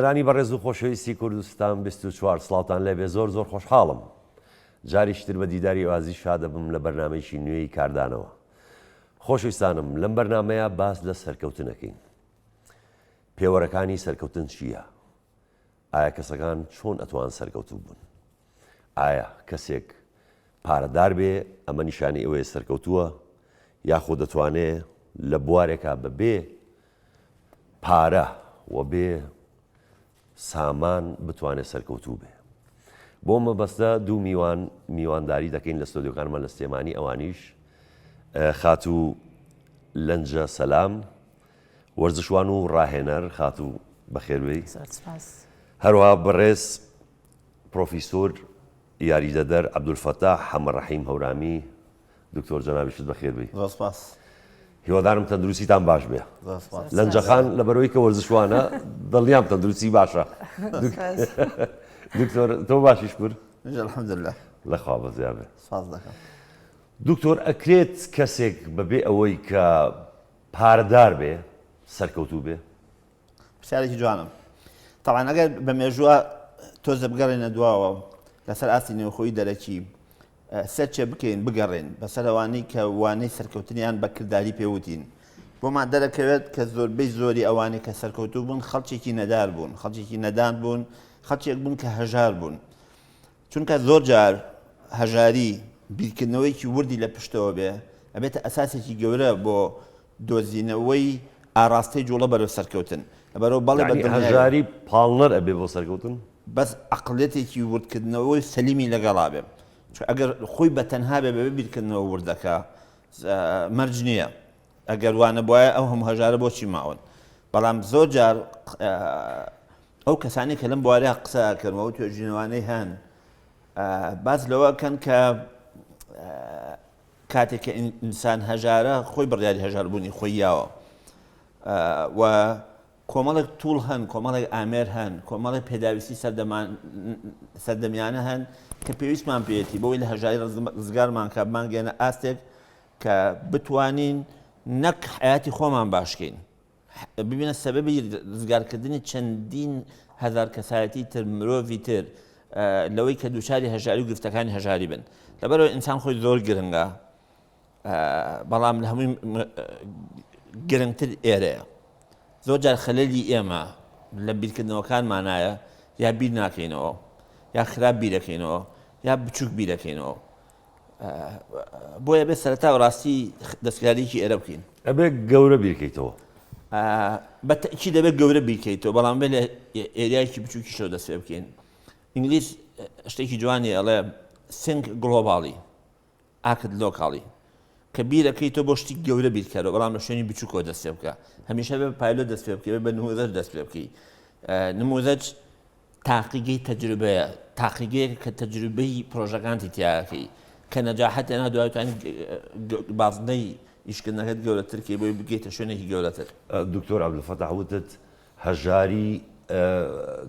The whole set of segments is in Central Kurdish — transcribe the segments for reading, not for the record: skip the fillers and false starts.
بینەرانی بەڕێز و خۆشەویستی کوردستان 24 سڵاوتان لێبێ زۆر زۆر خۆشحاڵم جاریش تر بە دیداری ئازی شادەبم لە بەرنمەیەکی نوێی کاردانەوە خۆشویستانم لەم بەرنمەیە باس لە سەرکەوتنەکەین پێوەرەکانی سەرکەوتن چییە؟ ئایا کەسەکان چۆن ئەتوان سەرکەوتوو بن؟ ئایا کەسێک پارەدار بێ ئەمە نیشانەی ئەوەیە سەرکەوتووە یاخۆ دەتوانێ لە بوارێکا بە بێ پارە و بێ سامان بتوانێت سەرکەوتوو بێ؟ بۆ مەبەستە دوو میوان میوانداری دەکەین لە ستۆدیۆکانمان لە سلێمانی ئەوانیش خاتوو لەنجە سەلام وەرزشوان و ڕاهێنەر خاتوو بەخێربێی. زۆر سپاس. هەروەها بەڕێز پرۆفیسۆر یاریدەدەر عەبدولفەتاح حەمەڕەحیم هەورامی، دکتۆر جەنابیشت بەخێربێی. زۆر سپاس. هیوادارم تەندروستیتان باش بێ. زۆر سپاس. لەنجەخان لەبەرئەوەی کە وەرزشوانە دڵنیام تەندروستی باشە. سپاس. دکتۆر تۆ باشی شکور؟ منیش الحمدللە. لەخوا بەزیا بێ. سپاس دەکەم. دکتۆر ئەکرێت کەسێک بەبێ ئەوەی کە پارەدار بێ سەرکەوتوو بێ؟ پرسیارێکی جوانە. تەبعەن ئەگەر بە مێژووە تۆزە بگەڕێنە دواوە لەسەر ئاستی نێوخۆی دەرەکی سەرچێ بکەین بگەڕێن بەسەر ئەوانەی کە وانەی سەرکەوتنیان بە کرداری پێوتین بۆمان دەرەکەوێت کە زۆربەی زۆری ئەوانەی کە سەرکەوتوو بوون خەڵکێکی نەدار بوون خەڵکێکی نەدان بوون خەڵکێک بوون کە هەژار بوون چونکە زۆر جار هەژاری بیرکردنەوەیەکی وردی لە پشتەوە بێ، ئەبێتە ئەساسێکی گەورە بۆ دۆزینەوەی ئاڕاستەی جوڵە بەرەو سەرکەوتن. لەبەرئەوە بەڵێ بە یەعنی دڵنیایەوە. هەژاری پاڵنەر ئەبێ بۆ سەرکەوتن؟ بەس عەقڵیەتێکی وردکردنەوەی سەلیمی لەگەڵا بێ. چونکە ئەگەر خۆی بە تەنها بێ بەبێ بیرکردنەوە وردەکە، مەرج نییە. ئەگەر وا نەبوایە ئەو هەموو هەژارە بۆچی ماون؟ بەڵام زۆر جار ئەو کەسانەی کە لەم بوارە قسە ئەکەن و ئەو توێژینەوانەی هەن باس لەوە ئەکەن کە کاتێک کە ئینسان هەژارە خۆی بڕیاری هەژاربوونی خۆی یاوە و کۆمەڵێک tool هەن کۆمەڵێک ئامێر هەن کۆمەڵێک پێداویستی سەردەمان سەردەمیانە هەن کە پێویستمان پێیەتی بۆی لە هەژاری ڕزگارمان کە بمانگەێنە ئاستێک کە بتوانین نەک حیاتی خۆمان باشکەین ببینە سەبەبی ڕزگارکردنی چەندین هەزار کەسایەتی تر مرۆڤی تر لەوەی کە دووچاری هەژاری و گرفتەکانی هەژاری بن لەبەرەوە ئینسان خۆی زۆر گرنگە بەڵام لە هەمووی گرنگتر ئێرەیە زۆر جار خەلەلی ئێمە لە بیرکردنەوەکانمانایە یا بیر ناکەینەوە یا خراپ بیرەکەینەوە یا بچووک بیرەکەینەوە بۆیە بێ سەرەتا ڕاستی دەستکاریکی ئێرە بکەین. ئەبێ گەورە بیرکەیتەوە. بە تەئکید دەبێت گەورە بیرکەیتەوە بەڵام بێ لە ئێریایەکی بچووکیشەوە دەست پێ بکەین. ئینگلیز شتێکی جوانی ئەڵێ think globally act locally کە بیرەکەیتەوە بۆ شتی گەورە بیرکەرەوە بەڵام لە شوێنی بچووکەوە دەست پێ بکە. هەمیشە بێ پایلۆت دەست پێ بکەی بێ بە نموزەج دەست پێ بکەی. نموزەج تاقیگەی تەجروبەیە، تاقیگەیەکە کە تەجروبەی پرۆژەکانتی تیا ئەکەی، کە نەجاحەت هێنا دوای توانی بازنەی ئیشکردنەکەت گەورەتر کەی بۆی بگەیتە شوێنێکی گەورەتر. دکتۆر عەبدولفەتاح وتت هەژاری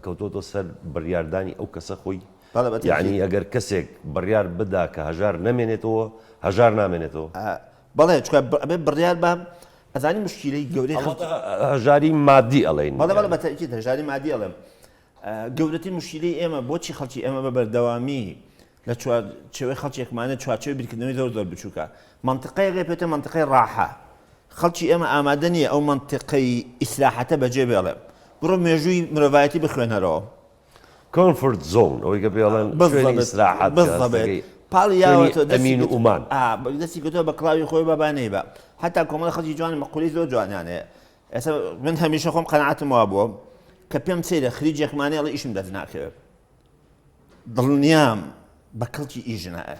کەوتۆتە سەر بڕیاردانی ئەو کەسە خۆی، بەڵێ بە تەئکید. یەعنی ئەگەر کەسێک بڕیار بدا کە هەژار نەمێنێتەوە هەژار نامێنێتەوە؟ بەڵێ چونکە ئەبێ بڕیار با ئەزانی مشکیلەی گەورەی خەڵکی هەژاری مادی ئەڵێین. بەڵێ بەڵێ بە تەئکید هەژاری مادی ئەڵێم. گەورەترین مشکیلەی ئێمە بۆچی خەڵکی ئێمە بە بەردەوامی لە چوارچێوەی خەڵکێکمانە چوارچێوەی بیرکردنەوەی زۆر زۆر بچووکە مەنتقەیەک پێتە مەنتقەی ڕاحە خەڵکی ئێمە ئامادە نییە ئەو مەنتقەی ئیسراحەتە بەجێ بێڵێ بڕۆ مێژووی مرۆڤایەتی بخوێنەرەوە comfort zone ئەوەی کە پێڵێن شوێنی ئیسراحەت بالضبط پاڵی یاوەتەوە دەستی ئەمین و ئومان دەستی گرتووە بە کڵاوی خۆی بابا نەیبا حتا کۆمەڵی خەڵکی جوان مەقولی زۆر جوانیان هەیە ئێستا من هەمیشە خۆم قەناعەتم وا بووە کە پێم سەیرە خریجێکمانەیە ئەڵێ ئیشم دەست ناکەوێت دڵنیام بە کەڵکی ئیش نایە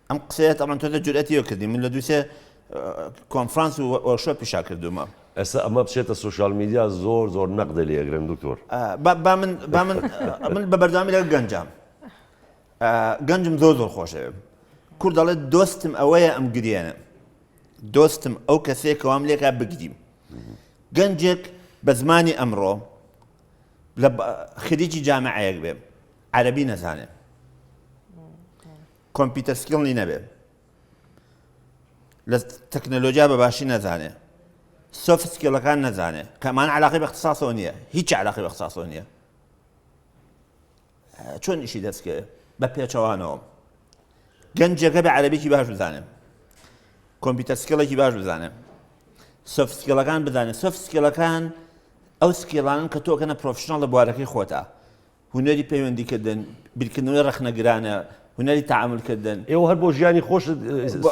ئەم قسەیە تەبعەن تۆ لە جورئەتیەوە کردی من لە دووسێ کۆنفرانس و workshop یشا کردومە. ئێستا ئەمە بچێتە social media زۆر زۆر نەقدە لێ ئەگرن دکتۆر. با من با من من بە بەردەوامی لەگەڵ گەنجام گەنجم زۆر زۆر خۆشەوێ کورد دەڵێت دۆستم ئەوەیە ئەم گریێنە دۆستم ئەو کەسەیە کە وام لێکا بگریم گەنجێک بە زمانی ئەمڕۆ لە خریجی جامعەیەک بێ عەرەبی نەزانێ computer skill ی نەبێ لە تەکنەلۆجیا بە باشی نەزانێ. soft skill ەکان نەزانێ کە ئەمانە علاقەی بە اختصاصەوە نییە هیچ علاقەی بە اختصاصەوە نییە چۆن ئیشی دەستکەوێ بە پێچەوانەوە گەنجێکە بە عەرەبیکی باش بزانێ کۆمپیوتەر skill ێکی باش بزانێ soft skill ەکان بزانێ soft skill ەکان ئەو skill انن کە تۆکەنە professional لە بوارەکەی خۆتا هونەری پەیوەندیکردن، بیرکردنەوەی ڕەخنەگرانە، هونەری تەعامولکردن. ئێوە هەر بۆ ژیانی خۆشت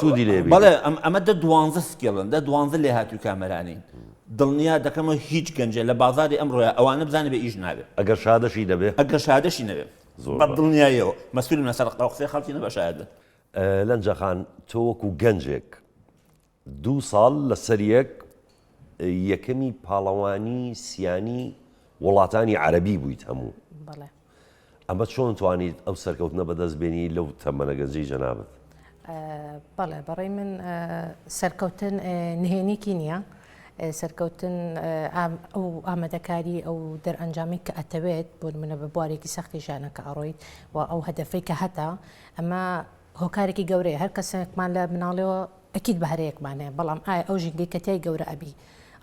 سوودی لێ بینی. بەڵێ ئەمە دە دوانزە skill ن، دە دوانزە لێهاتووی کامەرانین. دڵنیا دەکەمەوە هیچ گەنجێ لە بازاڕی ئەمڕۆیا ئەوانە بزانێ بێ ئیش نابێ. ئەگەر شادەشی نەبێ؟ ئەگەر شادەشی نەبێ. زۆر بە دڵنیاییەوە. مەسئولم لەسەر ئەو قسەی خەڵکی نە بە شایەد بن. لەنجە خان تۆ وەکوو گەنجێک دوو ساڵ لەسەریەک یەکەمی پاڵەوانی سیانی وڵاتانی عەرەبی بوویت هەموو بەڵێ. ئەمە چۆن توانیت ئەو سەرکەوتنە بەدەست بێنی لەو تەمەنە گەنجەی جەنابت؟ بەڵێ بەڕێی من سەرکەوتن نهێنیکی نییە سەرکەوتن ئەو ئامادەکاری ئەو دەرئەنجامی کە ئەتەوێت بۆ منە بە بوارێکی سەختی ژیانەکە ئەڕۆیت و ئەو هەدەفەی کە هەتا ئەمە هۆکارێکی گەورەیە هەر کەسێکمان لە مناڵیەوە ئەکید بەهرەیەکمان هەیە بەڵام ئایا ئەو ژینگەی کە تیای گەورە ئەبی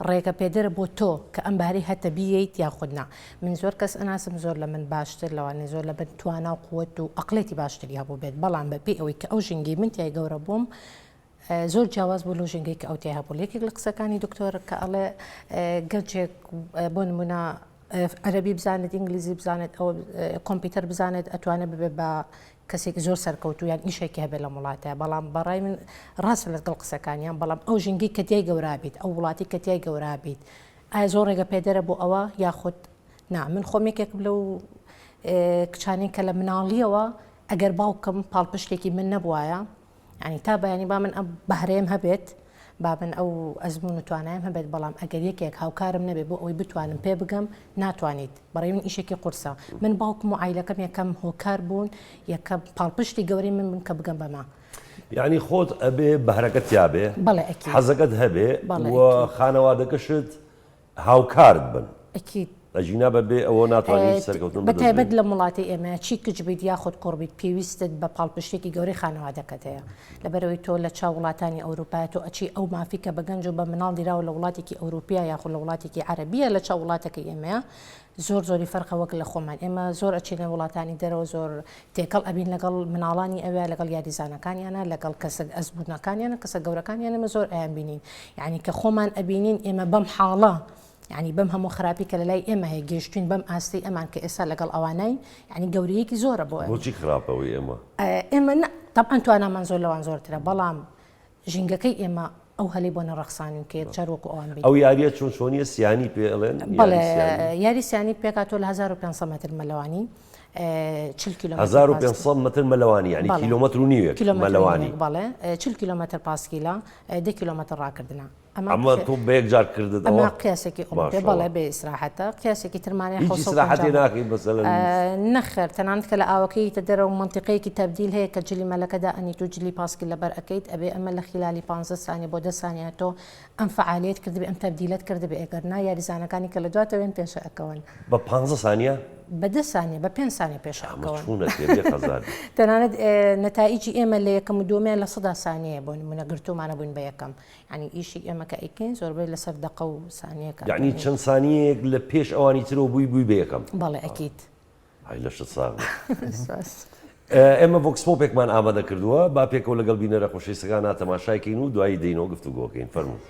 ڕێگە پێدەرە بۆ تۆ کە ئەم بەهرەی هەتە بیەیت یاخود نا من زۆر کەس ئەناسم زۆر لە من باشتر لەوانەیە زۆر لە من توانا و قوت و ئەقلێتی باشتری هەبوو بێت بەڵام بە پێی ئەوەی کە ئەو ژینگەی من تیای گەورە بووم زۆر جیاواز بوو لەو ژینگەی کە ئەو تیای هەبوو یەکێک لە قسەکانی دکتۆر کە ئەڵێ گەنجێک بۆ نمونە عەرەبی بزانێت ئینگلیزی بزانێت ئەو کۆمپیوتەر بزانێت ئەتوانێت ببێت بە کەسێکی زۆر سەرکەوتوو یان ئیشێکی هەبێت لەم وڵاتە بەڵام بەڕای من ڕاستە لەگەڵ قسەکانیان بەڵام ئەو ژینگەی کە تیای گەورە بیت ئەو وڵاتی کە تیای گەورە بیت ئایا زۆر ڕێگە پێدەرە بۆ ئەوە یاخود نا من خۆم یەکێکم لەو کچانەی کە لە مناڵیەوە ئەگەر باوکم پاڵپشتێکی من نەبوایە یانی تا بەیانی با من ئەم بەهرەیەم هەبێت، با من ئەو ئەزموون و توانایەم هەبێت، بەڵام ئەگەر یەکێک هاوکارم نەبێت بۆ ئەوەی بتوانم پێ بگەم، ناتوانیت. بەڕای من ئیشێکی قورسە. من باوکم و عایلەکەم یەکەم هۆکار بوون، یەکەم پاڵپشتی گەورەی من بوون کە بگەم بەمە. یانی خۆت ئەبێ بەهرەکەت تیابێ، بەڵێ ئەکید. حەزەکەت هەبێ بەڵێ و ئەکید. خانەوادەکەشت هاوکارت بن. ئەکید. ئەگینا بە بێ ئەوە ناتوانی هیچ سەرکەوتن بە بەدەست تایبەت بێنی. لەم وڵاتەی ئێمە چی کچ بیت یاخود کوڕ بیت پێویستت بە پاڵپشتێکی گەورەی خانەوادەکەت هەیە لەبەرئەوەی تۆ لە چاو وڵاتانی ئەوروپا تۆ ئەچی ئەو مافی کە بە گەنج و بە مناڵ دیراوە لە وڵاتێکی ئەوروپیا یاخود لە وڵاتێکی عەرەبیە لە چاو وڵاتەکەی ئێمەیە زۆر زۆری فەرقە وەک لە خۆمان ئێمە زۆر ئەچینە وڵاتانی دەرەوە زۆر تێکەڵ ئەبین لەگەڵ مناڵانی ئەوێ لەگەڵ یاریزانەکانیانە لەگەڵ کەسە ئەزموونەکانیانە کەسە گەورەکانیان ئێمە زۆر ئەیان بینین یعنی کە خۆمان ئەبینین ئێمە بەم حاڵە یعنی بەم هەموو خراپی کە لەلای ئێمە هەیە گەیشتوین بەم ئاستەی ئەمان کە ئێستا لەگەڵ ئەوانین یعنی گەورەیەکی زۆرە بۆ ئێمە. بۆچی خراپە ئەوەی ئێمە؟ ئێمە نا تەبعەن توانامان زۆر لەوان زۆرترە بەڵام ژینگەکەی ئێمە ئەو هەلی بۆ نەڕەخسانین کە یەکجار وەکو ئەوان بین. ئەو یاریە چۆن چۆنیە سیانی پێ ئەڵێن؟ بەڵێ یاری سیانی پێکهاتووە لە 1500 مەتر مەلەوانی 40 کیلۆمەتر 1500 مەتر مەلەوانی یعنی کیلۆمەتر و نیوێک مەلەوانی بەڵێ 40 کیلۆمەتر پاسکیلە 10 کیلۆمەتر ڕاکردنە. ئەمە تۆ بە یەک جار کردت ئەمە قیاسێکی ئۆڵۆمپیە بەڵێ بێ ئیسراحەتە قیاسێکی ترمانەیە هیچ ئیسراحەتێ ناکەی مەسەلەن نەخێر تەنانەت کە لە ئاوەکەیتە دەرەوە مەنتیقەیەکی تەبدیل هەیە کە جلی مەلەکە دائەنیت و جلی پاسکیل لەبەر ئەکەیت ئەبێ ئەمە لە خیلالی پانزە سانیە بۆ دە سانیە تۆ ئەم فەعالیەت کردبێ ئەم تەبدیلەت کردبێ ئەگەر نا یاریزانەکانی کە لە دواتەوێن پێشە ئەکەون بە پانزە سانیە؟ بە دە سانیە بە پێنج سانیە پێشە ئەکەون ئەمە چوونە تێ بێ قەزا بێ. تەنانەت نەتائیجی ئێمە لە یەکەم و دووەمیان لە سەدا سانیەیە بۆ نموونە گرتوومانە بووین بە یەکەم یانی ئیشی ئێمە کە ئەیکەین زۆربەی لەسەر دەقە و سانیەکە. یەعنی چەند سانیەیەک لە پێش ئەوانی ترەوە بووی بووی بە یەکەم؟ بەڵێ ئەکید. ئای لەشت ساغ بێت. سپاس. ئێمە vox pop ێکمان ئامادە کردووە با پێکەوە لەگەڵ بینەرە خۆشەویستەکانا تەماشای کەین و دوایی دێینەوە گفتوگۆ کەین فەرموون.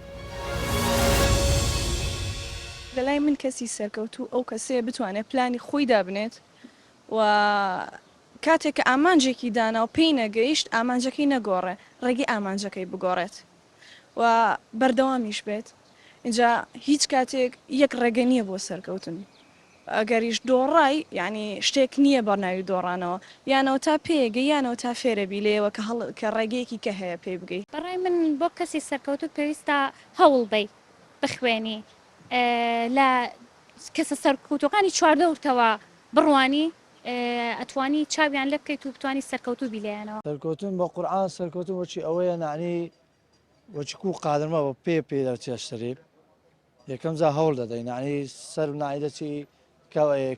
لەلای من کەسی سەرکەوتوو ئەو کەسەیە بتوانێت پلانی خۆی دابنێت و کاتێک کە ئامانجێکی دانا و پێی نەگەیشت ئامانجەکەی نەگۆڕێ ڕێگەی ئامانجەکەی بگۆڕێت و بەردەوامیش بێت ئینجا هیچ کاتێک یەک ڕێگە نییە بۆ سەرکەوتن ئەگەریش دۆڕای یانی شتێک نییە بە ناوی دۆڕانەوە یانەوە تا پێیەگەی یانەوە تا فێرەبی لێیەوە کە هەڵ کە ڕێگەیەکی کە هەیە پێی بگەی. بەڕای من بۆ کەسی سەرکەوتوو پێویستە هەوڵ بەی بخوێنی لە کەسە سەرکەوتوەکانی چواردەورتەوە بڕوانی ئەتوانی چاویان لێ بکەیت و بتوانی سەرکەوتوو بی لێیانەوە. سەرکەوتن بە قورعان سەرکەوتن وەکی ئەوەیە نەعنی وەکی کوو قادرمە بە پێ پێ دەچێ سەری یەکەم جا هەوڵ دەدەی نەعنی سەر نەعنی دەچی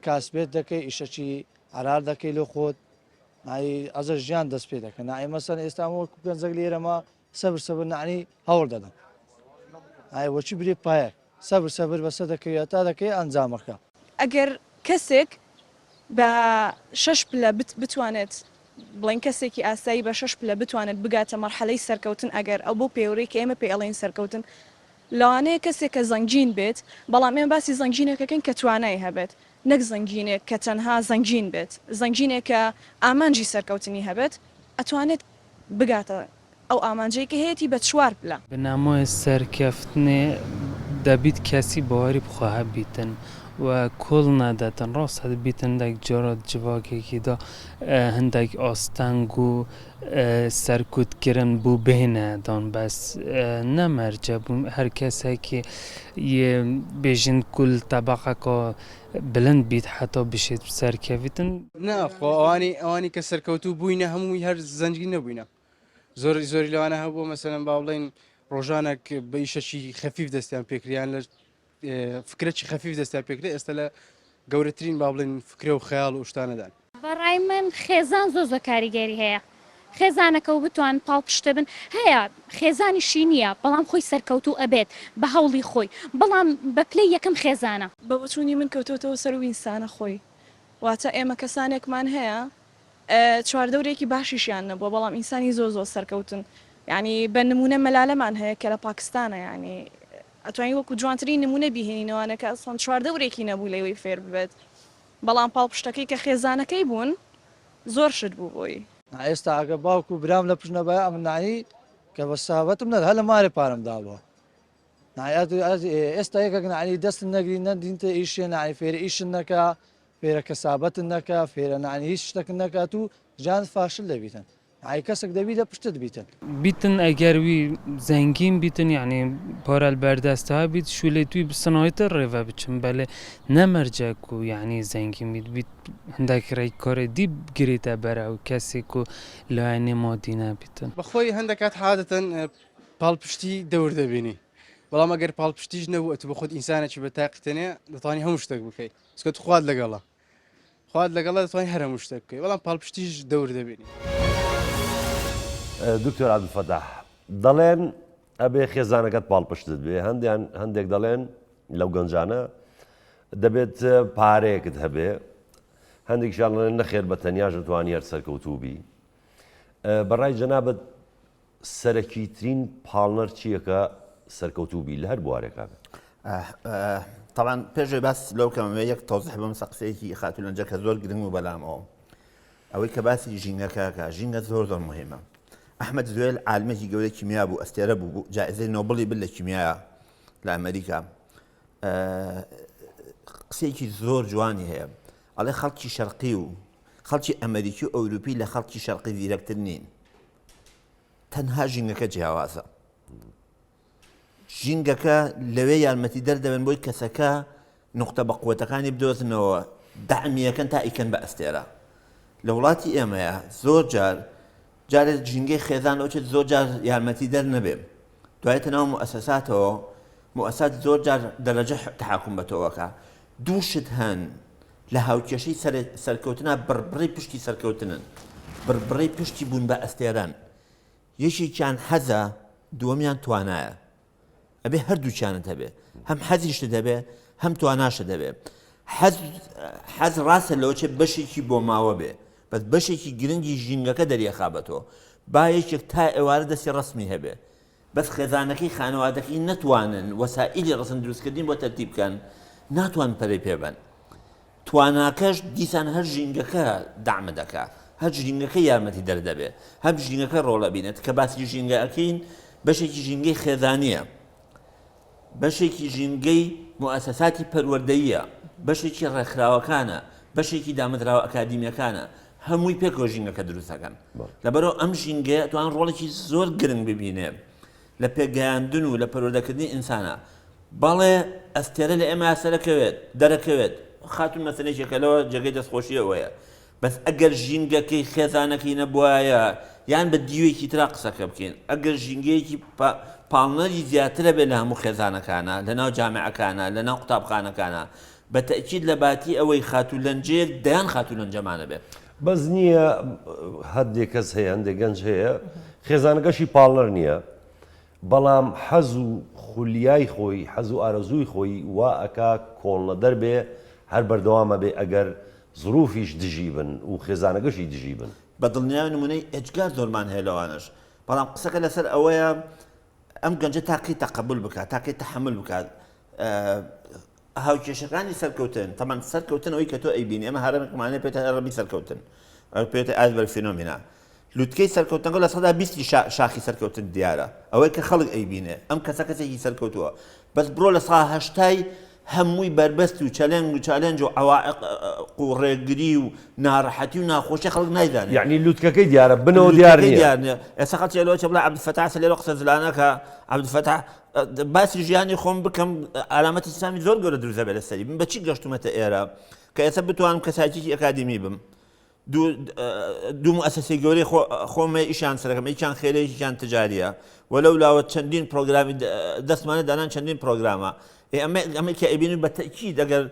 کاسبێت دەکەی ئیشەکی عەرار دەکەی لۆ خۆت نەعنی ئەزە ژیان دەست پێ دەکە نەعنی مەسەن ئێستا وەکو گەنجەک لێرەمە سەبر سەبر نەعنی هەوڵ دەدەم. ئای وەچی برێ پایە سەبر سەبر بەسە دەکەی هەتا دەکەی ئەنجامەکە. ئەگەر کەسێک بە شەش پلە بتوانێت بڵێین کەسێکی ئاسایی بە شەش پلە بتوانێت بگاتە مەرحەلەی سەرکەوتن ئەگەر ئەو بەو پێوەرەی کە ئێمە پێی ئەڵێین سەرکەوتن لەوانەیە کەسێک کە زەنگین بێت بەڵام ئێمە باسی زەنگینێک ئەکەین کە توانای هەبێت نەک زەنگینێک کە تەنها زەنگین بێت زەنگینێک کە ئامانجی سەرکەوتنی هەبێت ئەتوانێت بگاتە ئەو ئامانجەی کە هەیەتی بە چوار پلە. بنەمای سەرکەفتنێ دەبیت کەسی باوەری بخوا هەبیتن و کۆڵ نەدەتن ڕاستە دەبیت هەندێک جارات جڤاکێکیدا هەندێک ئاستەنگ و سەرکوت کرن بو بێنە دان بەس نە مەرجە بو هەر کەسێکی یێ بێژن کول تەبەقەکا بلند بیت حەتا بشێت سەرکەڤتن. نا خۆ ئەوانی ئەوانی کە سەرکەوتوو بووینە هەمووی هەر زەنگین نەبووینە زۆر زۆری لەوانە هەبووە مەسەلەن با بڵێین ڕۆژانێک بە ئیشەکی خەفیف دەستیان پێکریان لە فکرەکی خەفیف دەستیان پێکرێ ئێستا لە گەورەترین با بڵێن فکرە و خەیاڵ و شتانەدان. بەڕای من خێزان زۆر زۆر کاریگەری هەیە خێزانەکە و بتوان پاڵپشتە بن هەیە خێزانیشی نییە بەڵام خۆی سەرکەوتوو ئەبێت بە هەوڵی خۆی بەڵام بە پلەی یەکەم خێزانە. بە بۆچوونی من کەوتۆتەوە سەر و ئینسانە خۆی واتە ئێمە کەسانێکمان هەیە چواردەورێکی باشیشیان نەبووە بەڵام ئینسانی زۆر زۆر سەرکەوتن یانی بە نمونە مەلالەمان هەیە کە لە پاکستانە یانی ئەتوانی وەکو جوانترین نمونە بیهێنینەوانە کە ئەسڵەن چواردەورێکی نەبوو لەوەی فێر ببێت بەڵام پاڵپشتەکەی کە خێزانەکەی بوون زۆر شت بوو بۆی. نا ئێستا ئەگەر باوک و برام لە پشت نەبایە ئەمن نانی کە بە سابەتم نەدا هەر لە مارێ پارەم دابووە ئێستا یەکەک نانی دەستت نەگری نەدینتە ئیشێ نانی فێرە ئیشت نەکا فێرە کەسابەتت نەکا فێرە نانی هیچ شتەکت نەکات و ژیانت فاشل دەبیتن نانی کەسەک دەبی لە پشتت بیتن. بیتن ئەگەر وی زەنگین بیتن یەعنی پارە لبەردەست بیت شولێت وی سنایتر ڕێڤە بچن بەلێ نە مەرجە کو یەعنی زەنگین بیت بیت هەندێک ڕێی کارێ دی بگرێتە بەر ئەو کەسێک کو لایەنێ مادی نەبیتن. بەخۆی هەندێک کات عادەتەن پاڵپشتی دەور دەبینی بەڵام ئەگەر پاڵپشتیش نەبوو ئەتو بەخۆت ئینسانێکی بە تاقی تەنێ دەتوانی هەموو شتێک بکەیت چونکە تو خوات لەگەڵە خوات لەگەڵە دەتوانی هەر هەموو شتێک بکەیت بەڵام پاڵپشتیش دەور دەبینی. دکتۆر عەبدولفەتاح دەڵێن ئەبێ خێزانەکەت پاڵپشتت بێ هەندیان هەندێک دەڵێن لەو گەنجانە دەبێت پارەیەکت هەبێ هەندێکیان دەڵێن نەخێر بە تەنیاش دەتوانی هەر سەرکەوتوو بی بەڕای جەنابت سەرەکیترین پاڵنەر چییە کە سەرکەوتوو بی لە هەر بوارێکا بێت؟ تەبعەن پێش ئەوەی باس لەو کەم ئەمەوێ یەک تەوزیح بەم سە قسەیەکی خاتوو لەنجە کە زۆر گرنگ بوو بەلامەوە ئەوەی کە باسی ژینگەکە کە ژینگە زۆر زۆر مهمە ئەحمەد زوێل عالمێکی گەورەی کیمیا بوو ئەستێرە بوو جائزەی نۆبڵی بر لە کیمیا لە ئەمریکا قسەیەکی زۆر جوانی هەیە ئەڵێ خەڵکی شەرقی و خەڵکی ئەمریکی و ئەوروپی لە خەڵکی شەرقی زیرەکتر نین تەنها ژینگەکە جیاوازە ژینگەکە لەوێ یارمەتی دەردەبن بۆی کەسەکە نقطە بە قوتەکانی بدۆزنەوە دەعمیەکەن تا ئیکەن بە ئەستێرە لە وڵاتی ئێمەیە زۆر جار جارێک ژینگەی خێزان لەوچێت زۆر جار یارمەتی دەر نەبێ دوایتە ناو موئەسەساتەوە موئەسات زۆر جار دەرەجە تحاکم بە تۆوەکە دوو شت هەن لە هاوکێشەی سەرکەوتنا بڕبڕەی پشتی سەرکەوتنن، بڕبڕەی پشتی بوون بە ئەستێرەن، یەکێکیان حەزە، دووەمیان توانایە. ئەبێ هەردووکیانت هەبێ، هەم حەزیشت هەبێ، هەم تواناشت هەبێ. حەز حەز ڕاستە لەوەچێ بەشێکی بۆماوە بێ، بەس بەشێکی گرنگی ژینگەکە دەریەخا بە تۆ. با یەکێک تا ئێوارە دەستی ڕەسمی هەبێ، بەس خێزانەکەی خانەوادەکەی نەتوانن وەسائیلی ڕەسم دروستکردنی بۆ تەرتیب بکەن ناتوان پەرەی پێ بەن تواناکەش دیسان هەر ژینگەکە دەعمە دەکا هەر ژینگەکە یارمەتی دەردەبێ هەم ژینگەکە ڕۆڵ ئەبینێت کە باسی ژینگە ئەکەین بەشێکی ژینگەی خێزانیە بەشێکی ژینگەی موئەسەساتی پەروەردەییە، بەشێکی ڕێکخراوەکانە، بەشێکی دامەزراوە ئەکادیمیەکانە، هەمووی پێکەوە ژینگەکە دروست دەکەن. لەبەرئەوە ئەم ژینگەیە ئەتوان ڕۆڵێکی زۆر گرنگ ببینێ لە پێگەیاندن و لە پەروەردەکردنی ئینسانا. بەڵێ ئەستێرە لە ئێمە سەرەکەوێت، دەرەکەوێت، خاتوون مەسەلەیەکە لەوە جێگەی دەستخۆشی ئەوەیە بەس ئەگەر ژینگەکەی خێزانەکەی نەبوایە یان بە دیوێکی ترا قسەکە بکەین ئەگەر ژینگەیەکی پاڵنەری زیاترە بێ لە هەموو خێزانەکانە لە ناو جامعەکانە لە ناو قوتابخانەکانە بە تەئکید لە باتی ئەوەی خاتوو لەنجەیەک دەیان خاتوو لەنجەمانە بێ. بەس نییە هەندێک کەس هەیە هەندێک گەنج هەیە خێزانەکەشی پاڵنەر نییە. بەڵام حەز و خولیای خۆی، حەز و ئارەزووی خۆی وا ئەکا کۆڵنەدەر بێ، هەر بەردەوام ئەبێ ئەگەر زروفیش دژی بن و خێزانەکەشی دژی بن. بە دڵنیایەوە نموونەی ئێجگار زۆرمان هەیە لەوانەش، بەڵام قسەکە لەسەر ئەوەیە ئەم گەنجە تا کەی تەقەبول بکات، تا کەی تەحەمول بکات، هاوکێشەکانی سەرکەوتن، تەبعەن سەرکەوتن ئەوەی کە تۆ ئەیبینی، ئێمە هەرەمێکمان هەیە پێتە هەرەمی سەرکەوتن، پێتە iceberg phenomena، لوتکەی سەرکەوتنەکە 20% شاخی سەرکەوتن دیارە، ئەوەی کە خەڵک ئەیبینێ ئەم کەسە کەسێکی سەرکەوتووە، بەس بڕۆ 80%ی هەمووی بەربەست و چەلێنگ و challenge و عەوائق و ڕێگری و ناڕەحەتی و ناخۆشی خەڵک نایزانێ. یەعنی لوتکەکەی دیارە بنەوە دیار نییە. دیار نییە. ئێستا خەڵکی لەوە چێ بڵێ عەبدولفەتاح لێرە قسە زلانەکە، عەبدولفەتاح باسی ژیانی خۆم بکەم عەلامەتی ئیسلامی زۆر گەورە دروست دەبێت لەسەری. من بە چی گەشتومەتە ئێرە کە ئێستا بتوانم کەسایەتیی ئەکادیمی بم. دوو موئەسەسەی گەورەی خۆم هەیە ئیشیان سەرەکەم یەکیان خێرە یەکیان تجاریە و لەو لاوە چەندین پرۆگرامی دەستمانە دانان چەندین پرۆگرامە ئەمە ئەمە کە ئەبینی بە تەکید ئەگەر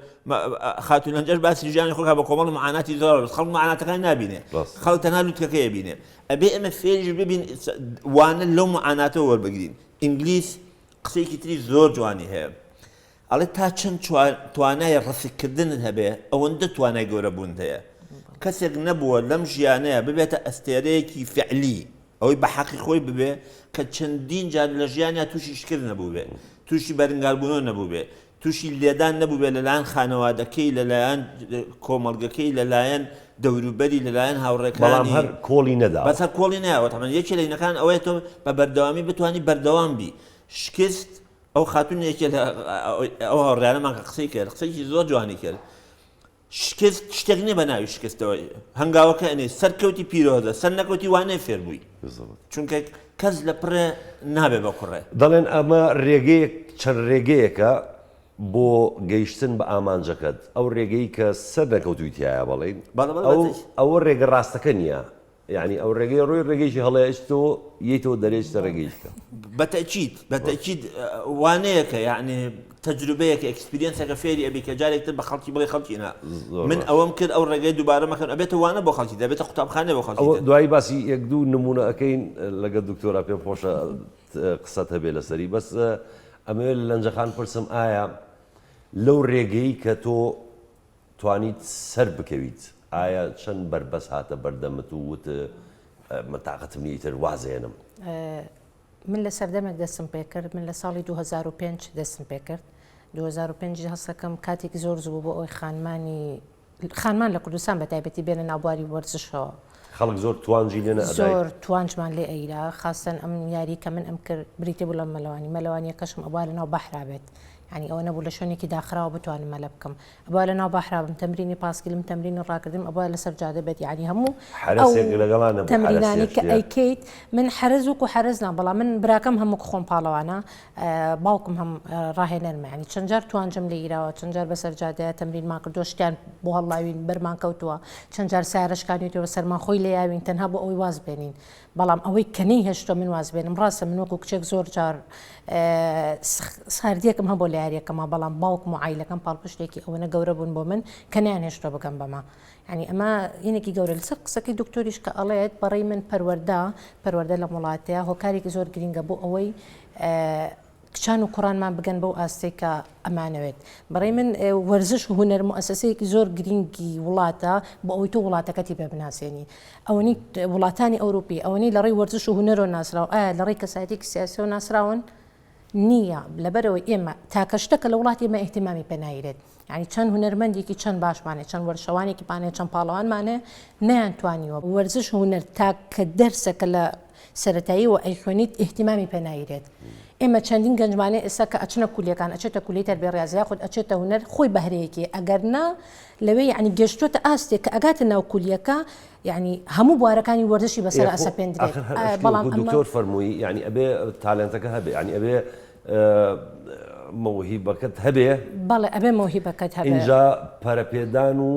خاتوو لەنجەش باسی ژیانی خۆکە بە کۆمەڵ معاناتی زۆر خەڵک معاناتەکان نابینێ خەڵک تەنها لوتکەکەی ئەبینێ ئەبێ ئێمە فێریش ببین وانە لەو معاناتەوە وەربگرین ئینگلیز قسەیەکی تری زۆر جوانی هەیە ئەڵێ تا چەند توانای ڕسککردنت هەبێ ئەوەندە توانای گەورەبوونت هەیە. کەسێک نەبووە لەم ژیانەیا ببێتە ئەستێرەیەکی فعلی، ئەوەی بە حەقی خۆی ببێ کە چەندین جار لە ژیانیا تووشی شکست نەبووبێ، تووشی بەرنگاربوونەوە نەبووبێ، تووشی لێدان نەبووبێ لەلایەن خانەوادەکەی، لەلایەن کۆمەڵگەکەی، لەلایەن دەوروبەری، لەلایەن هاوڕێکانی. بەڵام هەر کۆڵی نەداوە. بەس هەر کۆڵی نەیاوە. تەبعەن یەکێ لە ینەکان ئەوەیە تۆ بە بەردەوامی بتوانی بەردەوام بی. شکست ئەو خاتوون یەکێ لە ئەو هاوڕێیانەمان کە قسەی کرد قسەیەکی زۆر جوانی کرد شکست شتێک نییە بە ناوی شکستەوە هەنگاوەکە ئەنێ سەرکەوتی پیرۆزە سەر نەکەوتی وانەیە فێر بووی چونکە کەس لە پڕێ نابێ بە کوڕێ. دەڵێن ئەمە رێگەیەک چەند رێگەیەکە بۆ گەیشتن بە ئامانجەکەت ئەو رێگەی کە سەر نەکەوتووی تیایە بەڵێن ئەوە رێگە راستەکە نییە یەعنی ئەو ڕێگەی ڕۆی ڕێگەیەکی هەڵەیە ئەچیتەوە یەیتەوە دەرێ ئەچیتە ڕێگەیەکی کە. بە تەئکید بە تەئکید وانەیەکە یەعنی تەجروبەیەکە experience ێکە فێری ئەبی کە جارێک تر بە خەڵکی بڵێ خەڵکی نا من ئەوەم کرد ئەو ڕێگەی دووبارە مەکەن ئەبێتە وانە بۆ خەڵکی دەبێتە قوتابخانە بۆ خەڵکی ئەوە دوایی باسی یەک دوو نمونە ئەکەین لەگەڵ دکتۆرا پێم خۆشە قسەت هەبێ لەسەری بەس ئەمەوێت لە لەنجەخان پرسم ئایا لەو ڕێگەی کە تۆ توانیت سەر بکەویت ئایا چەند بەربەست هاتە بەردەمت و وت من تاقەتم نیە ئیتر واز ئێنم؟ من لە سەردەمێک دەستم پێکرد من لە ساڵی 2005 دەستم پێکرد 2005 هەستەکەم کاتێکی زۆر زوو بۆ ئەوەی خانمانی خانمان لە کوردستان بە تایبەتی بێنە ناوبواری وەرزشەوە خەڵک زۆر توانجی لێ نەئەدای زۆر توانجمان لێ ئەیرا خاستەن ئەم یاری کە من ئەم کرد بریتی بوو لە مەلەوانی مەلەوانیەکەشم ئەبوا لە ناو بەحرا بێت یانی ئەوە نەبوو لە شوێنێکی داخراوە بتوانم مەلە بکەم ئەبوا لە ناو بەحرا بم تەمرینی پاسکیلم تەمرینی ڕاکردنم ئەبوا لەسەر جادە بێت یانی هەموو ئەو حەرەسێک لەگەڵا نەبوو تەمرینانی حەرەسێک کە ئەیکەیت من حەرەز وەکو حەرەز نا بەڵام من براکەم هەموو خۆم پاڵەوانە باوکم هەم ڕاهێنەرمە یانی چەند جار توانجم لێ گیراوە چەند جار بەسەر جادەیە تەمرینمان کردووە شتیان بۆ هەڵلاوین بەرمان کەوتووە چەند جار سیارە شکانیتەوە سەرمان خۆی لێیاوین تەنها بۆ ئەوەی واز بێنین بەڵام ئەوەی کە نەیهێشتووە من واز بێنم ڕاستە من وەکو کچێک زۆر جار ساردیەکم هەبوو لە یاریەکەما بەڵام باوکم و عیلەکەم پاڵپشتێکی ئەوەنە گەورە بوون بۆ من کە نەیانهێشتووە بگەم بەمە یعنی ئەمە ینێکی گەورە لەسەر قسەکەی دکتۆریش کە ئەڵێت بەڕێی من پەروەردە پەروەردە لەم وڵاتەیە هۆکارێکی زۆر گرینگە بۆ ئەوەی کچان و کوڕانمان بگەن بەو ئاستەی کە ئەمانەوێت. بەڕای من وەرزش و هونەر موئەسەسەیەکی زۆر گرینگی وڵاتە بۆ ئەوەی تۆ وڵاتەکەتی پێ بناسێنی. ئەوەنەی وڵاتانی ئەوروپی ئەوەنەی لە ڕێی وەرزش و هونەرەوە ناسراون ئایا لە ڕێی کەسایەتیەکی سیاسیەوە ناسراون؟ نییە. لەبەرئەوەی ئێمە تاکە شتە کە لە وڵاتی ئێمە ئیهتیمامی پێ نایرێت. یانی چەند هونەرمەندێکی چەند باشمان هەیە، چەند وەرزشەوانێکیمان هەیە، چەند پاڵەوانمان هەیە، نەیانتوانیوە. وەرزش و هونەر تاکە دەرسە کە لە سەرەتاییەوە ئەیخوێنیت ئیهتیمامی پێ نایرێت. ئێمە چەندین گەنجمان هەیە ئێستا کە ئەچنە کولیەکان، ئەچێتە کولیەی تەربیە ڕیازی یاخود ئەچێتە هونەر خۆی بەهرەیەکی هەیە، ئەگەر نا لەوێ یانی گەشتووەتە ئاستێک کە ئەگاتە ناو کولیەکە یانی هەموو بوارەکانی وەرزشی بەسەرا ئەسەپێندرێت. ئاخر هەر ئەشتی بەڵام وەکو ئەمە دکتۆر فەرمووی یانی ئەبێ talent ەکە هەبێ یانی ئەبێ. مەوهیبەکەت هەبێ. بەڵێ ئەبێ مەوهیبەکەت هەبێ. ئینجا پەرەپێدان و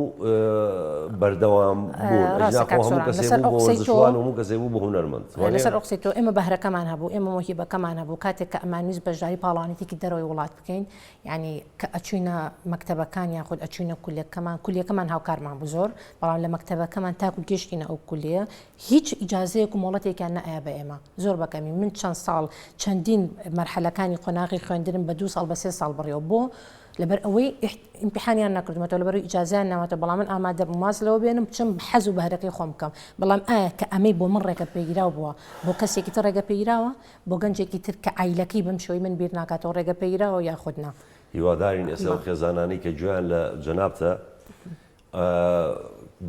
بەردەوام بوون. ڕاستە ئەگینا کاک خۆ هەموو سۆران کەسێ لەسەر بوو ئەو بە قسەی تۆ وەرزشوان و هەموو کەسێ بوو بە هونەرمەند. وانیە؟ لەسەر ئەو قسەی تۆ ئێمە بەهرەکەمان هەبوو ئێمە مەوهیبەکەمان هەبوو کاتێک کە ئەمانویست بەشداری پاڵەوانێتیکی دەرەوەی وڵات بکەین یانی کە ئەچوینە مەکتەبەکان یاخود ئەچوینە کولیەکەمان کولیەکەمان هاوکارمان بوو زۆر بەڵام لە مەکتەبەکەمان تاکو گەشتینە ئەو کولیە هیچ ئیجازەیەک و مۆڵەتێکیان نەئەیا بە ئێمە زۆر بەکەمی من چەند ساڵ چەندین مەرحەلەکانی قۆناغی خوێندنم بە دوو ساڵ بە سێ ساڵ بڕیەوە بۆ لەبەر ئەوەی ئیمتیحانیان نەکردومەتەوە لەبەر ئیجازیان نامەتەوە بەڵام من ئامادە بووم واز لەوە بێنم بچم حەز و بەهرەکەی خۆم بکەم بەڵام ئایا کە ئەمەی بۆ من ڕێگە پێگیراو بووە بۆ کەسێکی تر ڕێگە پێگیراوە بۆ گەنجێکی تر کە عایلەکەی بەم شێوەی من بیر ناکاتەوە ڕێگە پێگیراوە یاخود نا؟ هیوادارین ئێستا ئەو خێزانانەی کە گوێیان لە جەنابتە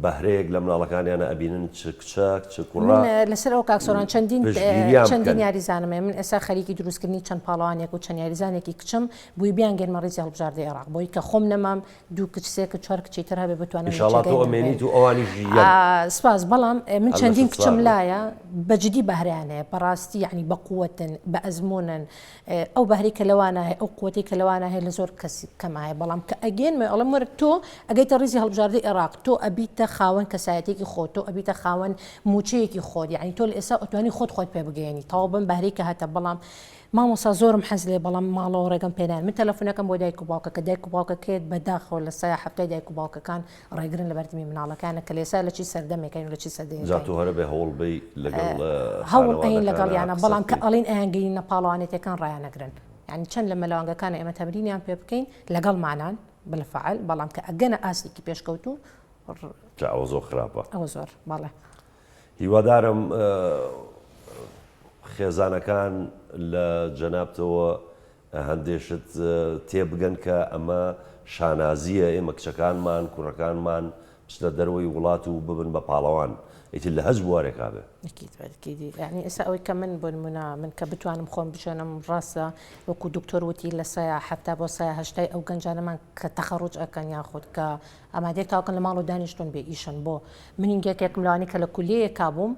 بەهرەیەک لە مناڵەکانیانە ئەبینن چ کچە چ کوڕە من لەسەر ئەو کاک سۆران چەندین پشتگیریان چەندین بکەن. یاریزانم هەیە من ئێستا خەریکی دروستکردنی چەند پاڵەوانێک و چەند یاریزانێکی کچم بووی بیانگەنمە ڕیزی هەڵبژاردەی عێراق بۆی کە خۆم نەمام دوو کچ سێ کچ چوار کچی تر هەبێ بتوانن لە ئیشاڵا تۆ جێگای من بن. ئەمێنیت و ئەوانیش یەن. سپاس بەڵام من هەر چەندین لەشت کچم ساغ بێ. لایە بە جدی بەهرەیان هەیە بەڕاستی یەعنی بە قوەتن بە ئەزموونن ئەو بەهرەی کە لەوانە هەیە ئەو قوتەی کە لەوانە هەیە لە زۆر کەس کەمە هەیە بەڵام کە ئەگەینمە ئەڵێم وەرە تۆ ئەگەیتە ڕیزی هەڵبژاردەی عێراق تۆ ئەبیتە خاوەن کەسایەتێکی خۆت تۆ ئەبیتە خاوەن موچەیەکی خۆت یعنی تۆ لە ئێستا ئەتوانی خۆت خۆت پێ بگەیەنی تەواو بەم بەهرەی کە هەتە بەڵام مامۆستا زۆرم حەز لێ بەڵام ماڵەوە ڕێگەم پێنان من تەلەفونەکەم بۆ دایک و باوکە کە دایک و باوکەکەیت بەداخەوە لە سایە حەفتای دایک و باوکەکان ڕێگرن لە بەردەمی مناڵەکانە کە لێسا لە چی سەردەمێکین و لە چی سەدەیەکین. جا تۆ هەرە بێ هەوڵ بەی لەگەڵ هەوڵ ئەین خانەوادەکانا لەگەڵیانە قسە بەڵام کە بکەی. ئەڵین ئەیانگەینە پاڵەوانێتیەکان ڕایانەگرن یانی چەند لە مەلەوانگەکانە ئێمە تەمرینیان پێ بکەین لەگەڵمانان بالفعل بەڵام کە ئەگەنە ئاستێکی پێشکەوتوو جا ئەوە زۆر خراپە. ئەوە زۆر بەڵێ. هیوادارم خێزانەکان لە جەنابتەوە هەندێ شت تێبگەن کە ئەمە شانازییە ئێمە کچەکانمان کوڕەکانمان بچنە دەرەوەی وڵات و ببن بە پاڵەوان ئیتر لە هەچ بوارێکا بێ. ئەکید ئەکیدی یانی ئێستا ئەوەی کە من بۆ نمونە من کە بتوانم خۆم بژێنم ڕاستە وەکو دکتۆر وتی لە سەیا حەفتا بۆ سەیا هەشتای ئەو گەنجانەمان کە تەخەڕوج ئەکەن یاخود کە ئامادەیەک تاوکەن لە ماڵەوە دانیشتون بێ ئیشن بۆ من یەکێکم لەوانەی کە لە کولیەیەکا بووم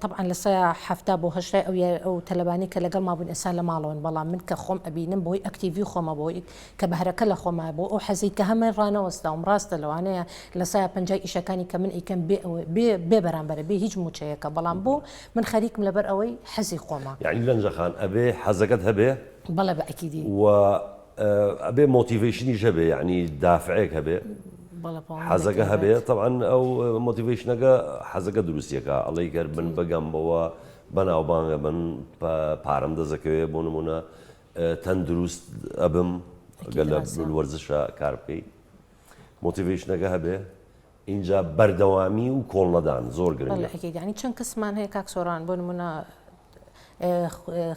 تەبعەن لە سەیا 70 بۆ هەشتای ئەو ئەو تەلەبانەی کە لەگەڵما بوون ئێستا لە ماڵەوەن بەڵام من کە خۆم ئەبینم بۆی ئەکتیڤی خۆمە بۆی کە بەهرەکە لە خۆما بۆ ئەو حەزەی کە هەمە ڕانەوەستاوم ڕاستە لەوانەیە لە سەیا پەنجای ئیشەکانی کە من ئەیکەم بێ ئەوە بێ بێ بەرامبەرە بێ هیچ موچەیەکە بەڵام بۆ من خەریکم لەبەر ئەوەی حەزی خۆمە. یەعنی لەنجە خان ئەبێ حەزەکەت هەبێ؟ بەڵێ بە ئەکیدی. و ئەبێ motivation یش هەبێ یەعنی دافعێک هەبێ حەزەکە هەبێ تەبعەن ئەو motivation ەکە حەزەکە دروستیەکە ئەڵێی گەر من بگەم بەوە بەناوبانگە بن پارەم دەزەکەوێ بۆ نمونە تەندروست ئەبم گەر لە وەرزشە کار بکەی motivation ەکە هەبێ ئینجا بەردەوامی و کۆڵنەدان زۆر گرنگە. ئەکید یانی چەند کەسمان هەیە کاک سۆران بۆ نمونە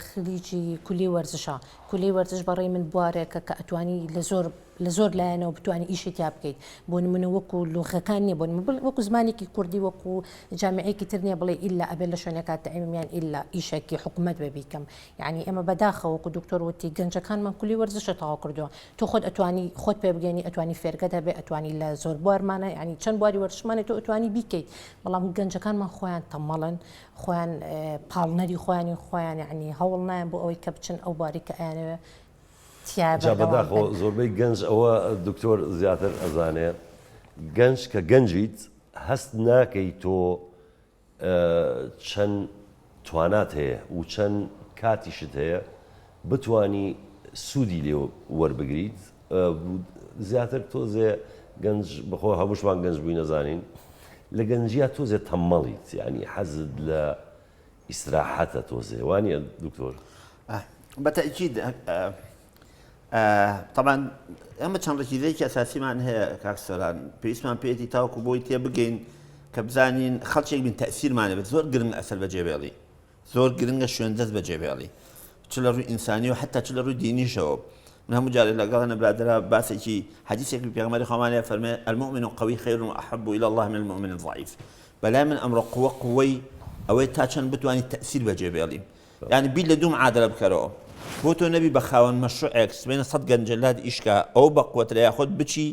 خلیجی کولی وەرزشە کولی وەرزش بەڕێی من بوارێکە کە ئەتوانی لە زۆر لە زۆر لایەنەوە بتوانی ئیشی تیا بکەیت بۆ نمونە وەکو لوغەکان نییە بۆ نمونە وەکو زمانێکی کوردی وەکو جامیعەیەکی تر نییە بڵێ ئیلا ئەبێت لە شوێنێکا تەعیمم یان ئیلا ئیشێکی حکومەت بێ بیکەم یعنی ئێمە بەداخەوە وەکو دکتۆر وتی گەنجەکانمان کولی وەرزشە تەواو کردووە تۆ خۆت ئەتوانی خۆت پێ بگەینی ئەتوانی فێرگەت هەبێ ئەتوانی لە زۆر بوارمانە یعنی چەند بواری وەرزشمانە تۆ ئەتوانی بیکەیت بەڵام گەنجەکانمان خۆیان تەمەڵن خۆیان پاڵنەری خۆیانی خۆیان یعنی هەوڵ نایەن بۆ ئەوەی کە بچن ئەو بواری کە ئەیانەوێ تیا جا بەردەوام بەداخەوە بن. زۆربەی گەنج ئەوە دکتۆر زیاتر ئەزانێ گەنج کە گەنجیت هەست ناکەی تۆ چەند توانات هەیە و چەند کاتیشت هەیە بتانی سوودی لێ وەربگریت زیاتر تۆزێ گەنج بەخۆ هەمووشمان گەنج بووی نەزانین لە گەنجیا تۆزێ تەمەڵیت ینی حەزت لە ئیسراحەتە تۆزێ وانە دکتۆر؟ بە تەئکید تەبعەن ئێمە چەند ڕکیزەیەکی ئەساسیمان هەیە کاک سۆران پێویستمان پێیەتی تاوەکو بۆی تێبگەین کە بزانین خەڵکێک بین تەئسیرمان هەبێت زۆر گرنگ ئەسەر بەجێ بێڵی زۆر گرنگە شوێن دەست بەجێ بێڵی چ لە ڕووی ئینسانی و حتا چ لە ڕووی دینیشەوە من هەموو جارێک لەگەڵ هەنە برادەرا باسێکی حەدیثێکی پێغەمبەری خۆمان هەیە فەرمێ المؤمن القوی خیر و احب الى الله من المؤمن الضعیف بەلای من ئەمڕۆ قوە قوەی ئەوەی تا چەند بتوانیت تەئسیر بەجێ بێڵی یانی بیر لە دوو معادلە بکەرەوە بۆ تۆ نەبی بە خاوەن مەشروعێک سبەینە سەد گەنجە لات ئیشکا ئەوە بەقوەترە یاخود بچی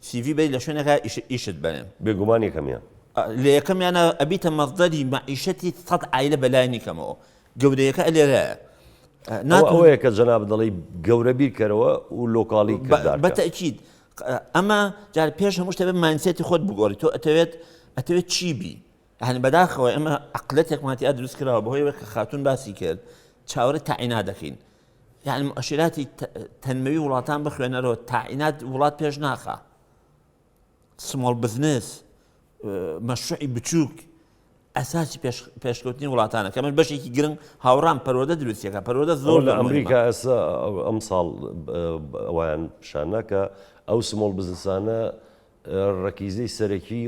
سیڤی بەری لە شوێنێکا ئیش ئیشت بەرێن. بێگومان یەکەمیان. لە یەکەمیانا ئەبیتە مەسدەری مەعیشەتی سەد عایلە بەلایەنی کەمەوە گەورەیەکە لێرەیە. ئەوەیە کە جەنابت دەڵێی گەورە بیرکەرەوە و لۆکاڵی کردار بە تەئکید ئەمە جار پێش هەموو شتێ mindset ی خۆت بگۆڕی تۆ ئەتەوێت ئەتەوێت چی بی هەنی بەداخەوە ئێمە عقلەتێکمان تیا دروست کراوە بەهۆی کە خاتون باسی کرد چاوەڕێ تاعینا دەکەین یعنی مؤشراتی تەنمەوی وڵاتان بخوێنەرەوە تاعینات وڵات پێش ناخا small business مەشروعی بچووک ئەساسی پێشکەوتنی وڵاتانە کە من بەشێکی گرنگ هاوڕام پەروەردە دروستیەکە پەروەردە زۆر لە ئەمریکا ئێستا ئەم ساڵ ئەویان پیشاننا کە ئەو small business انە ڕەکیزەی سەرەکی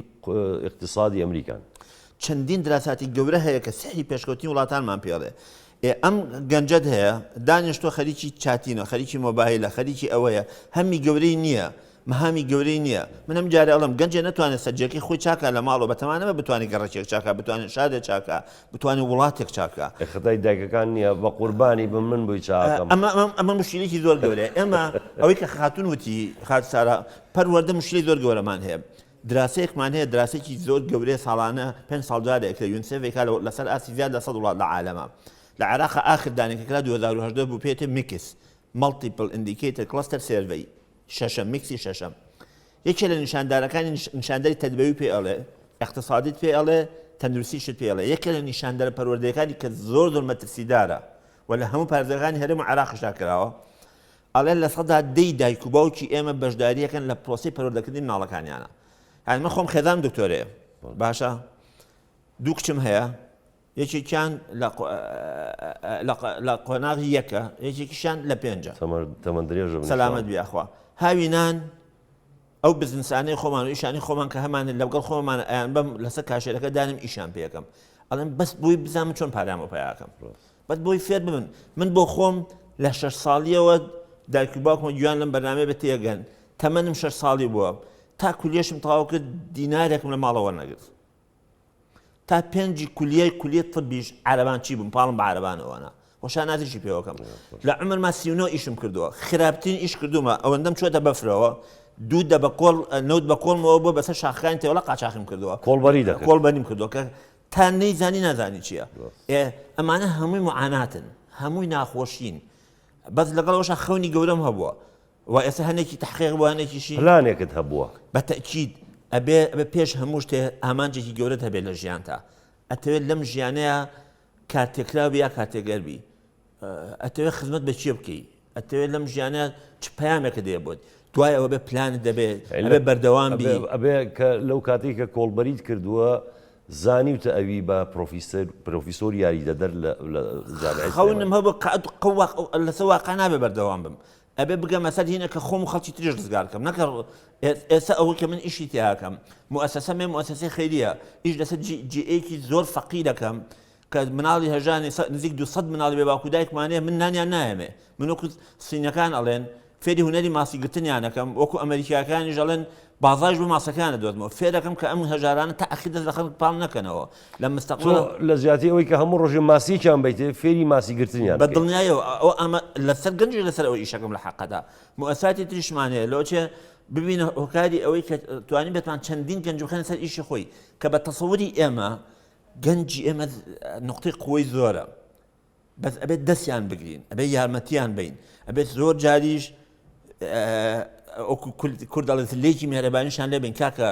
ئیقتیسادی ئەمریکان. چەندین دراساتی گەورە هەیە کە سحری پێشکەوتنی وڵاتانمان پێڵێ ئێ ئەم گەنجەت هەیە دانیشتوە خەریکی chatting ە خەریکی مۆبایلە خەریکی ئەوەیە هەمی گەورەی نییە مەهامی گەورەی نییە. من هەم جارێ ئەڵێم گەنجێ نەتوانێ سەر جێگەی خۆی چاکا لە ماڵەوە بەتەما نەبێ بتوانێ گەڕەکێک چاکا، بتوانێ شارێ چاکا، بتوانێ وڵاتێک چاکا. ئێ خەتای دایکەکان نییە بەقوربانی بم من بۆی چاکەم. ئەمە ئەمە موشکیلەیەکی زۆر گەورەیە. ئێمە ئەوەی کە خاتوون وتی، خاتوو سارا، پەروەردە موشکیلەی زۆر گەورەمان هەیە. دراسەیەکمان هەیە، دراسەیەکی زۆر گەورەیە ساڵانە پێنج ساڵ جارێ ئەکرێ، یونسێف ئەیکا لەسەر ئاستی زیاد لە سەد وڵات لە عالەما. لە عێراقا ئاخر دانەی کە کرا 2018 بوو پێی ئەوترێ MICS، Multiple Indicator Cluster Survey. شەشەم، میکسی شەشەم. یەکێ لە نیشاندارەکانی نیشاندەری تەربەوی پێ ئەڵێ، ئیقتسادیت پێ ئەڵێ، تەندروستیشت پێ ئەڵێ. یەکێ لە نیشاندەرە پەروەردەیەکانی کە زۆر زۆر مەترسیدارە و لە هەموو پارێزگاکانی هەرێم و عێراقیشدا کراوە، ئەڵێ 10% ی دایک و باوکی ئێمە بەشدارییەکەن لە پرۆسەی پەروەردەکردنی مناڵەکانیانە. یانی من خۆم خێزانم دکتۆرەیە، باشە دوو کچم هەیە، یەکێکیان لە قۆناغی یەکە یەکێکیشیان لە پێنجە. تەمەن درێژە بن. سەلامەت بی یاخوا. هاوینان ئەو بزنسانەی خۆمان و ئیشانی خۆمان کە هەمانە لەگەڵ خۆمان ئەیان بەم لەسەر کاشێرەکە دانم ئیشان پێکەم ئەڵێم بەس بۆی بزانم چۆن پارەیان بۆ پیاکەم بەس بۆی فێر ببن من بۆ خۆم لە شەش ساڵیەوە دایک و باوکمە گویان لەم بەرنامەیە بە تێگەن تەمەنم شەش ساڵی بووە تا کولیەشم تەواو کرد دینارێکم لە ماڵەوە نەگرت تا پێنجی کولیەی کولیەی طبیش عەرەبانچی بووم پاڵم بە عەرەبانەوە نا خۆ شانازیشی پێوەکەم لە عومرما 39 ئیشم کردووە خراپترین ئیش کردوومە ئەوەندەم چۆتە بەفرەوە دوو دە بە کۆڵ نەوت بە کۆڵمەوە بۆ بەسەر شاخەکانی تێوەڵە قاچاخیم کردووە کۆڵبەری دەکرد کۆڵبەریم کردووە کە تا نەیزانی نازانی چییە ئێ ئەمانە هەمووی معاناتن هەمووی ناخۆشین بەس لەگەڵ ئەوەشا خەونی گەورەم هەبووە و ئێستا هەنێکی تەحقیق بووە هەنێکیشی پلانێکت هەبووە؟ بە تەئکید ئەبێ ئەبێ پێش هەموو شتێ ئامانجێکی گەورەت هەبێت لە ژیانتا ئەتەوێت لەم ژیانەیە کارتێکراو بی یا کارتێگەر بی ئەتەوێت خزمەت بە کێ بکەی ئەتەوێت لەم ژیانە چ پەیامێکت دێ بۆت دوای ئەوە بێ پلانت دەبێ ئەبێ بەردەوام بی ئەبێ کە لەو کاتێک کە کۆڵبەریت کردووە زانیوتە ئەوی بە پرۆفیسەر پرۆفیسۆر یاریدەدەر لە لە جامیعەی خەونم هەبوو قەت قەوە لەسەر واقع نابێ بەردەوام بم ئەبێ بگەمە سەر هینە کە خۆم و خەڵکی تریش ڕزگار کەم نەکە ئێستا ئەوەی کە من ئیشی تیاکەم موئەسەسەم هەیە موئەسەسەی خەیریە ئیش لەسەر جێیەکی زۆر فەقیرەکەم کە مناڵی هەژانی نزیک 200 مناڵی بێ باوک و دایکمان هەیە من نانیان نایەمێ من وەکو سینەکان ئەڵێن فێری هونەری ماسی گرتنیانەکەم وەکو ئەمریکاکانیش ئەڵێن بازاریش بۆ ماسەکان ئەدۆزمەوە فێرەکەم کە ئەم هەژارانە تا ئەخیر دەست لە خەڵک پاڵ نەکەنەوە لە مستەقبڵ تۆ لە جیاتی ئەوەی کە هەموو ڕۆژێ ماسییەکیان بەیتێ فێری ماسی گرتنیان بە بکەیت. دڵنیایەوە ئەوە ئەمە لەسەر گەنجیش لەسەر ئەوە ئیشەکەم لە حەقەدا موئەساتی تریشمان هەیە لەوەچێ ببینە هۆکاری ئەوەی کە توانی بێتمان چەندین گەنج بخەنە سەر ئیشی خۆی کە بە تەسەوری ئێمە گەنجی ئێمە نقطەی قوەی زۆرە بەس ئەبێت دەستیان بگرین ئەبێت یارمەتیان بین ئەبێت زۆر جاریش کورد دەڵێت لێکی میهرەبانیشان لێ بین کاکە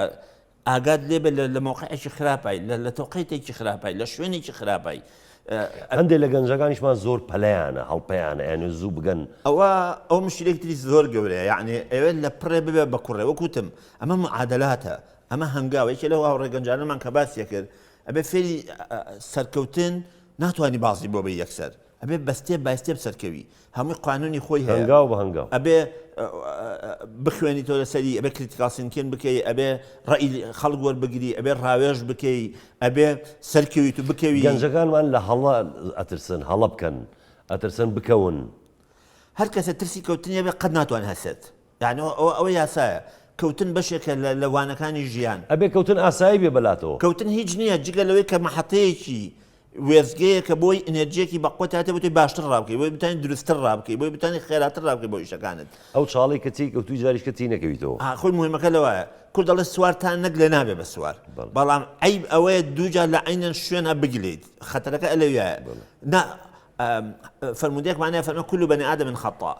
ئاگات لێ بێت لە مەوقعێکی خراپای لە تەوقیتێکی خراپای لە شوێنێکی خراپای هەندێک لە گەنجەکانیشمان زۆر پەلەیانە هەڵپەیانە یانێ زوو بگەن. ئەوە ئەو مشکلێکی تری زۆر گەورەیە یعنی ئەوێت لە پڕێ ببێ بە کوڕێ وەک وتم ئەمە معادلاتە ئەمە هەنگاوە یەکێ لەو هاوڕێ گەنجانەمان کە باسی کرد ئەبێ فێری سەرکەوتن ناتوانی بازی بۆ بەی یەکسەر ئەبێ بە step by step سەرکەوی هەمووی قانونی خۆی هەیە هەنگاو بە هەنگاو ئەبێ بخوێنیتەوە لەسەری ئەبێ critical thinking بکەی ئەبێ ڕەئی خەڵک وەربگری ئەبێ ڕاوێژ بکەی ئەبێ سەرکەویت و بکەوی گەنجەکانمان لە هەڵە ئەترسن هەڵە بکەن ئەترسن بکەون. هەر کەسێ ترسی کەوتنی هەبێ قەت ناتوانێ هەسێت یانی ئەوە ئەوە یاسایە کەوتن بەشێکە لە لە وانەکانی ژیان. ئەبێ کەوتن ئاسایی بێ بەلاتەوە. کەوتن هیچ نییە جگە لەوەی کە مەحەتەیەکی وێستگەیەکە بۆی ئینێرجیەکی بەقوەت هاتێ بۆ تۆی باشتر ڕابکەی بۆی بتوانی دروستتر ڕابکەی بۆی بتوانی خێراتر ڕابکەی بۆ ئیشەکانت. ئەو چاڵەی کە تێی کەوتووی جاریشکە تێی نەکەویتەوە. ها خۆی موهیمەکە لەوایە کورد دەڵێ سوار تا نەگلێ نابێ بە سوار بەڵام عەیب ئەوەیە دووجار لە عەینەن شوێنا بگلێیت خەتەرەکە ئەلەویایە نا. فەرموودەیەکمان هەیە فەرمووی كل بني آدم خطاء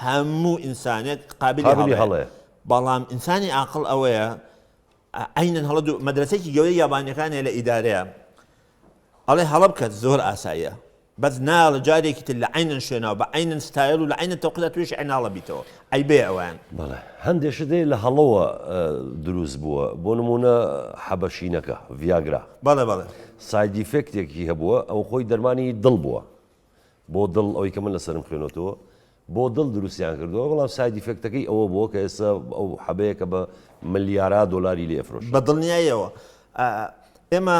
هەموو ئینسانێک قابلی هەڵەیە بەڵام ئینسانی عاقڵ ئەوەیە عەینەن هەڵە دوو مەدرەسەیەکی گەورەی یابانیەکان هەیە لە ئیدارەیە ئەڵێ هەڵە بکە زۆر ئاساییە بەس ناڵە جارێکی تر لە عەینەن شوێناو بە عەینەن ستایل و لە عەینەن تەوقیدا تویشی عەین هەڵە بیتەوە عەیبەیە ئەویان. بەڵێ هەندێ شت هەیە لە هەڵەوە دروست بووە بۆ نموونە حەبەشینەکە، ڤیاگرا. بەڵێ بەڵێ. side effect ێکی هەبووە ئەو خۆی دەرمانی دڵ بووە بۆ دڵ ئەوەی کە من لەسەرم خوێنۆتەوە بۆ دڵ دروستیان کردووە بەڵام side effect ەکەی ئەوە بووە کە ئێستا ئەو حەبەیە کە بە ملیارا دۆلاری لێ ئەفرۆشن. بە دڵنیاییەوە ئێمە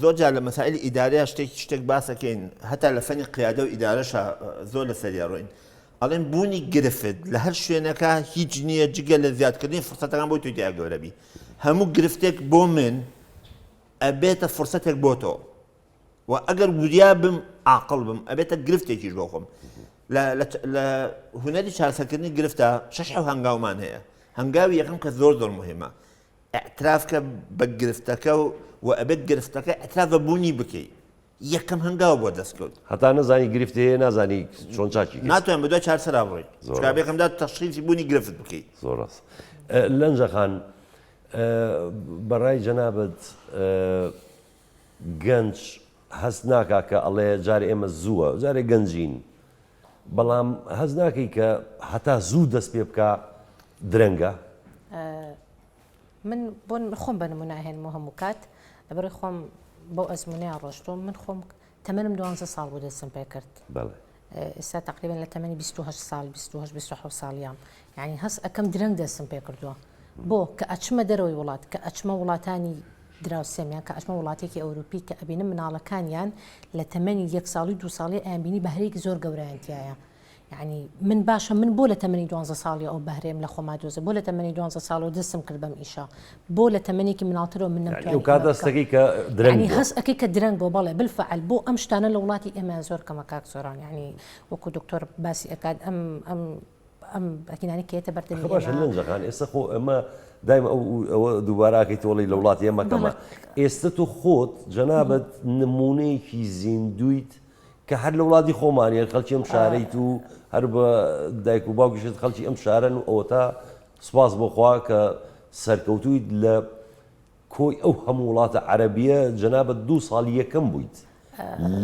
زۆر جار لە مەسائلی ئیدارەیا شتێک شتێک باس ئەکەین هەتا لە فەنی قیادە و ئیدارەشا زۆر لەسەری ئەڕۆین ئەڵێن بوونی گرفت لە هەر شوێنەکە هیچ نییە جگە لە زیادکردنی فرسەتەکان بۆی تۆی تیا گەورە بی هەموو گرفتێک بۆ من ئەبێتە فرسەتێک بۆ تۆ و ئەگەر وریا بم عاقڵ بم ئەبێتە گرفتێکیش بۆ خۆم لە هونەری چارەسەرکردنی گرفتە شەش حەو هەنگاومان هەیە هەنگاوی یەکەم کە زۆر زۆر مهمە اعتراف کە بە گرفتەکە و و ئەبێت گرفتەکە اعتراف بە بوونی بکەی یەکەم هەنگاو بۆ دەستکەوت هەتا نەزانی گرفت هەیە نازانی چۆن چاکی کەی. ناتوانین بەدوای چارەسەرا بڕۆین زۆر چونکە ڕاست. بێکەمدا تەشخیسی بوونی گرفت بکەی. زۆر ڕاست. لەنجە خان بەڕای جەنابت گەنج هەست ناکا کە ئەڵێ جارێ ئێمە زووە جارێ گەنجین بەڵام هەست ناکەی کە هەتا زوو دەست پێ بکا درەنگە؟ من بۆ خۆم بە نمونە ئەهێنمەوە هەموو کات لەبەرئەوەی خۆم بەو ئەزمونەیان ڕۆشتووم من خۆم تەمەنم دوانزە ساڵ بوو دەستم پێ کرد بەڵێ ئێستا تقریبا لە تەمەنی 28 ساڵ 28 27 ساڵیام یعنی هەست ئەکەم درەنگ دەستم پێ کردووە بۆ کە ئەچمە دەرەوەی وڵات کە ئەچمە وڵاتانی دراوسێم یان کە ئەچمە وڵاتێکی ئەوروپی کە ئەبینم مناڵەکانیان لە تەمەنی یەک ساڵی و دوو ساڵی ئەیانبینی بەهرەیەکی زۆر گەورەیان تیایە یعنی من باشە من بۆ لە تەمەنی دوانزە ساڵی ئەو بەهرەیەم لە خۆما دۆزە بۆ لە تەمەنی دوانزە ساڵەوە دەستم کرد بەم ئیشە بۆ لە تەمەنێکی مناڵترەوە من نەمتوانی ئەو کاتە ئەمە بکەم. هەستەکەی کە درەنگ یعنی بووە. هەست ئەکەی کە درەنگ بووە بەڵێ بالفعل بۆ ئەم شتانە لە وڵاتی ئێمە زۆر کەمە کاک سۆران یعنی وەکو دکتۆر باسی ئەکات ئەم ئەم ئەم ئەکینانەی کە یەتە بەردەمی ئەخە باشە ئێمە. لەنجە خان ئێستا خۆ ئەمە دایم ئەو ئەوە دووبارە ئەکەی تۆڵی لە وڵاتی ئێمە کەمە بەڵێ. ئێستا تۆ خۆت جەنابت نموونەیەکی زیندوویت کە هەر لە وڵاتی خۆمان یان خەڵکی ئەم شارەیت و هەر بە دایک و باوکیشت خەڵکی ئەم شارەن و ئەوەتا سوپاس بۆ خوا کە سەرکەوتوویت لە کۆی ئەو هەموو وڵاتە عەرەبیە جەنابت دوو ساڵ یەکەم بوویت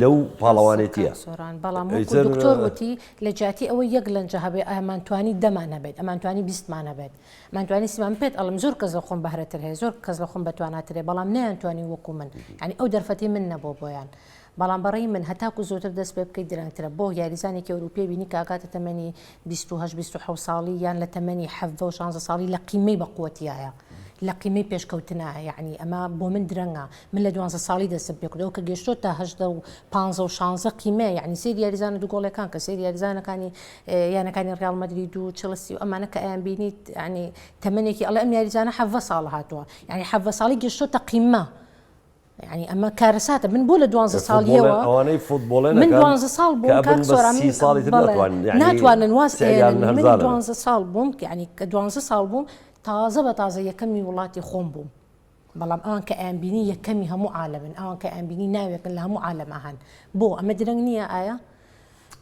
لەو پاڵەوانێتیە. سۆران بەڵام وەکو دکتۆر وتی لە جیاتی ئەوەی یەک لەنجە هەبێ ئەمانتوانی دەمان هەبێت ئەمانتوانی بیستمان هەبێت ئەمانتوانی سیمان پێت ئەڵم زۆر کەس لە خۆم بەهرەتر هەیە زۆر کەس لە خۆم بەتواناتر هەیە بەڵام نەیانتوانی وەکو من یعنی ئەو دەرفەتی من نەبوو بۆیان بەڵام بەڕەی من هەتاکو زووتر دەست پێ بکەیت درەنگترە بۆ یاریزانێکی ئەوروپی بینی کە ئەگاتە تەمەنی 28 27 ساڵی یان لە تەمەنی 17 و 16 ساڵی لە قیمەی بە قوەتیایە لە قیمەی پێشکەوتنە یعنی ئەمە بۆ من درەنگە من لە دوانزە ساڵی دەستم پێ کردەوە کە گەشتۆ تا هەژدە و پانزە و شانزە قیمە یعنی سەیری یاریزانە دوو گۆڵەکان کە سەیری یاریزانەکانی یانەکانی ڕیاڵ مەدرید و چڵسی و ئەمانە کە ئەیان بینیت یعنی تەمەنێکی ئەڵێ ئەم یاریزانە حەڤە ساڵ هاتووە یعنی حەڤە ساڵی گەشتۆتە قیمە یعنی ئەمە کارەساتە من بۆ لە دوانزە ساڵیەوە ئەوانەی فوتبۆڵێن من دوانزە ساڵ بووم کاک سۆران سی ساڵی تر ناتوانن یعنی ناتوانن واز سعریان ئێنن من هەرزانە. دوانزە ساڵ بووم یعنی کە دوانزە ساڵ بووم تازە بە تازە یەکەمی وڵاتی خۆم بووم بەڵام ئەوان کە ئەیانبینی یەکەمی هەموو عالەمن ئەوان کە ئەیانبینی ناوێکن لە هەموو عالەما هەن بۆ ئەمە درەنگ نییە ئایا؟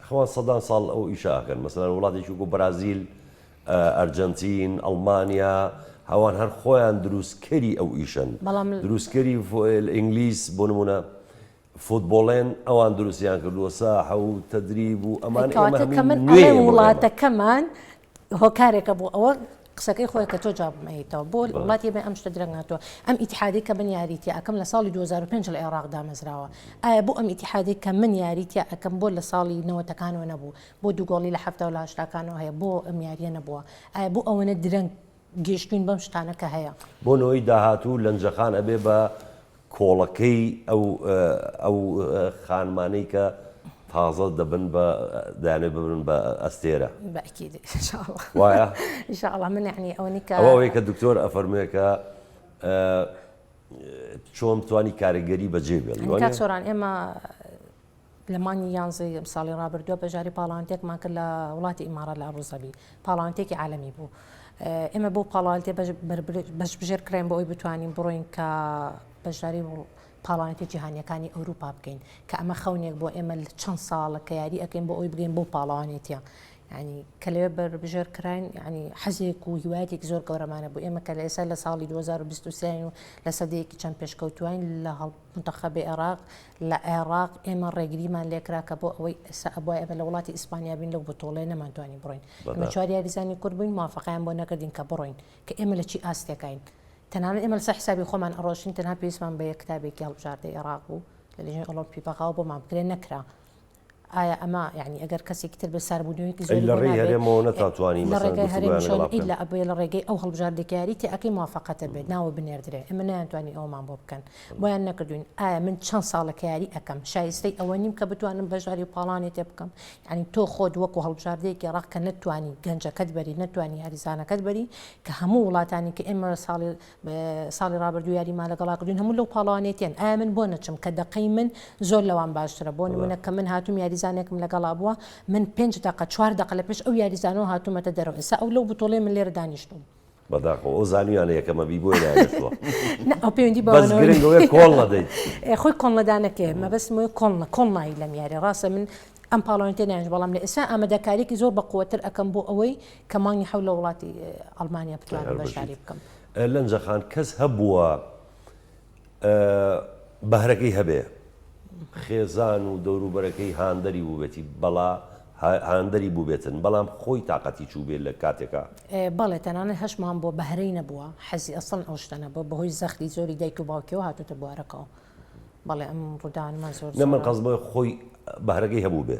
ئەوان سەدان ساڵ ئەو ئیشە ئەکەن مەسەلەن وڵاتێکی وەکو بەرازیل ئەرجەنتین ئەڵمانیا ئەوان هەر خۆیان دروستکەری ئەو ئیشەن بەڵام دروستکەری ئینگلیز بۆ نمونە فوتبۆڵێن ئەوان دروستیان کردووە ساحە و تەدریب و ئەمان ئێمە کەواتە کە هەمووی من نوێیە ئەڵێم بۆ ئێمە. وڵاتەکەمان هۆکارێکە بۆ ئەوە قسەکەی خۆی کە تۆ جوابم ئەیتەوە بۆ وڵاتی ئێمە ئەم شتە درەنگ هاتووە ئەم ئیتیحادەی کە من یاری تیا ئەکەم لە ساڵی 2005 لە عێراق دامەزراوە ئایا بۆ ئەم ئیتیحادەی کە من یاری تیا ئەکەم بۆ لە ساڵی نەوەتەکانەوە نەبوو بۆ دوو گۆڵی لە حەفتا و لە هەشتاکانەوە هەیە بۆ ئەم یاریە نەبووە ئایا بۆ ئەوەنە درەنگ گەیشتوین بەم شتانە کە هەیە. بۆ نەوەی داهاتوو لەنجەخان ئەبێ بە کۆڵەکەی ئەو ئەو خانمانەی کە تازە دەبن بە دەیانەوێت ببن بە ئەستێرە. بە ئەکید ان شاء الله. وایە؟ ان شاء الله من یعنی ئەوەنی کە ئەوە ئەوەیە کە دکتۆر ئەفەرموێ کە چۆن بتوانی کاریگەری بەجێ بێڵی کاک سۆران ئێمە لە مانگی یانزەی ساڵی ڕابردووە بەشداری پاڵاوانتێکمان کرد لە وڵاتی ئیمارات لە ئەبوزەبی پاڵاوانتێکی عالەمی بوو ئێمە بۆ پاڵاوانتێ بەشبژێر کراین بۆ ئەوی بتوانین بڕۆین کە بەشداری بوو. پاڵانێتی جیهانیەکانی ئەوروپا بکەین کە ئەمە خەونێک بۆ ئێمە چەند ساڵە کە یاری ئەەکەین بۆ ئەوی بگەین بۆ پاڵەوانێتیە یعنی کە لەوێ بەربژێر کراین یعنی حەزێک و هیوایەتێکی زۆر گەورەمانە بوو ئێمە کە لە ئێستا لە ساڵی 2023 و لە سەدەیەکی چەند پێشکەوتوین لە هەڵ منتەخەبی عێراق لە عێراق ئێمە ڕێگریمان لێکرا کە بۆ ئەوەی ئێستا ئەبوای ئێمە لە وڵاتی ئیسپانیا بین لەو بتۆڵێ نەمانتوانی بڕۆین ئێمە چوار یاریزانی کورد بووین موافقەیان بۆ نەکردین کە بڕۆین کە ئێمە لە چی ئاستێکاین تەنانەت ئێمە لەسەر حسابی خۆمان ئەڕۆشتین تەنها پێویستمان بە یەک کتابێکی هەڵبژاردەی عێراق بوو لە لیژنەی ئۆڵۆمپی بەغاوە بۆمان بکرێ نەکرا ئایا ئەمە یعنی ئەگەر کەسێکی تر بە ساربوونەوەیەکی زۆری لە ڕێی هەرێمەوە نەتاتوانی لە ڕێگای هەرێمیشەوە ئیلا ئەبێ لە ڕێگەی ئەو هەڵبژاردەی یاری تێ ئەکەی موافقەتە بێت ناوە بنێردرێ ئێمە نەیانتوانی ئەومان بۆ بکەن بۆیان نەکردوین ئایا من چەند ساڵە کە یاری ئەکەم شایستەی ئەوە نیم کە بتوانم بەشداری و پاڵانی تێ بکەم یعنی تۆ خۆت وەکو هەڵبژاردەیەکی ڕق کە نەتوانی گەنجەکەت بەری نەتوانی یاریزانەکەت بەری کە هەموو وڵاتانی کە ئێمە ساڵی ساڵی ڕابردوو یاریمان لەگەڵا کردوین هەموو لەو پاڵەوانێتیەن ئایا من بۆ نەچم کە دەقەی من زۆر لەوان باشترە بۆ نمونە کە من هاتوم یاریزانێکم لەگەڵا بووە من پێنج دەقە چوار دەقە لە پێش ئەو یاریزانەوە هاتوومەتە دەرەوە ئێستا ئەو لەو بتۆڵەی من لێرە دانیشتوم. بەداخەوە ئەو زانیانە یەکەمە بی بۆیە نایەتوە. نا ئەو پەیوەندی بەس بەوانەوە گرنگ ئەوەیە کۆڵ نەدەیت. ئێ خۆی کۆڵ نەدانەکەیە مەبەستم ئەوەیە کۆڵ نە کۆڵ نایی لەم یاریە ڕاستە من ئەم پاڵەوانێتیە نایەنش بەڵام لە ئێستا ئامادەکاریەکی زۆر بەقوەتر ئەکەم بۆ ئەوەی کە مانگی حەوت لە وڵاتی ئەڵمانیا بتوانم هەر بەشداری بژیت. بکەم. لەنجە خان کەس هەبووە بەهرەکەی هەبێ خێزان و دەوروبەرەکەی هاندەری بووبێتی بەڵا هاندەری بووبێتن بەڵام خۆی تاقەتی چووبێ لە کاتێکا؟ بەڵێ تەنانەت هەشمان بووە بەهرەی نەبووە حەزی ئەسڵەن ئەو شتە نەبووە بەهۆی زەختی زۆری دایک و باوکیەوە هاتۆتە بوارەکەوە بەڵێ ئەم ڕووداوانەمان زۆر نە من زۆرە. قەزم ئەوەیە خۆی بەهرەکەی هەبووبێ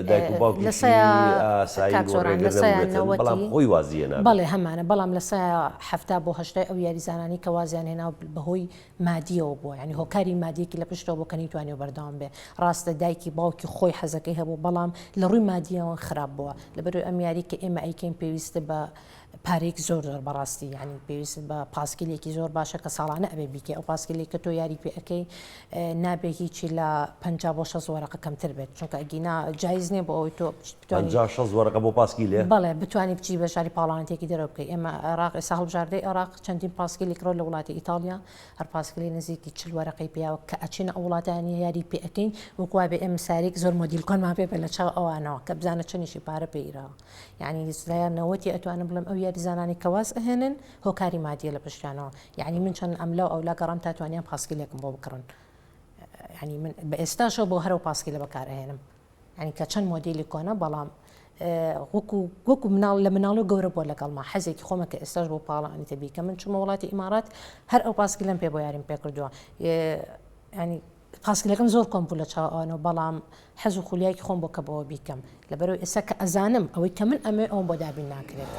دایک و باوکیشی لە سەیا ئاسایی کاک بوو سۆران ڕێگر لە سەیا نەبووبێتن بەڵام نەوەتی خۆی وازی هێنابێ. بەڵێ هەمانە بەڵام لە سەیا 70 بۆ هەشتای ئەو یاریزانانەی کە وازیان هێنا بەهۆی مادیەوە بووە یانی هۆکاری مادیەکی لە پشتەوە بووە کە نەیتوانیوە بەردەوام بێ ڕاستە دایکی باوکی خۆی حەزەکەی هەبوو بەڵام لە ڕووی مادیەوە خراپ بووە لەبەرئەوەی ئەم یاری کە ئێمە ئەیکەین پێویستە بە پارەیەکی زۆر زۆر بەڕاستی یعنی پێویست بە پاسکیلێکی زۆر باشە کە ساڵانە ئەبێ بیکەی ئەو پاسکیلێک کە تۆ یاری پێ ئەەکەی نابێ هیچی لە 50 بۆ 60 وەرەقە کەمتر بێت چونکە ئەگینا جایز نییە بۆ ئەوەی تۆ بتوانی 50 60 وەرەقە بۆ پاسکیلێ؟ بەڵێ بتوانی بچی بەشداری پاڵانەتێکی دەرەوە بکەی ئێمە عێراق ئێستا هەڵبژاردەی عێراق چەندین پاسکیلی کڕۆ لە وڵاتی ئیتاڵیا هەر پاسکیلی نزیکی 40 وەرەقەی پیاوە کە ئەچینە ئەو وڵاتانی یاری پێ ئەکەین وەک وابێ ئێمە ساریک زۆر مۆدیل کۆنمان پێ بێ لە چاو ئەوانەوە کە بزانە چەندیشی پارە پێ ئیراوە یانی لایان نەوەتی ئەتوانم بڵێم ئەو یاریزانانی کە واز ئەهێنن هۆکاری مادیە لە پشتیانەوە یعنی من چەند ئەملا و ئەولا گەڕام تا توانیان پاسکیلێکم بۆ بکڕن یعنی من بە ئێستاشەوە بۆ هەرو پاسکیلە بەکار ئەهێنم یعنی کە چەند مۆدیلی کۆنە بەڵام وەکو وەکو مناڵ لە مناڵ و گەورە بۆ لەگەڵما حەزێکی خۆمە کە ئێستاش بۆ پاڵانی تەبی کە من چوومە وڵاتی ئیمارات هەر ئەو پاسکیلەم پێ بۆ یاریم پێ کردووە ینی پاسکیلەکەم زۆر کۆن بوو لە چاو ئەوانەوە بەڵام حەز و خولیایەکی خۆم بۆ کە بەوە بیکەم لەبەرەوەی ئێستا کە ئەزانم ئەوەی کە من ئەمەوێ ئەوم بۆ دابین ناکرێت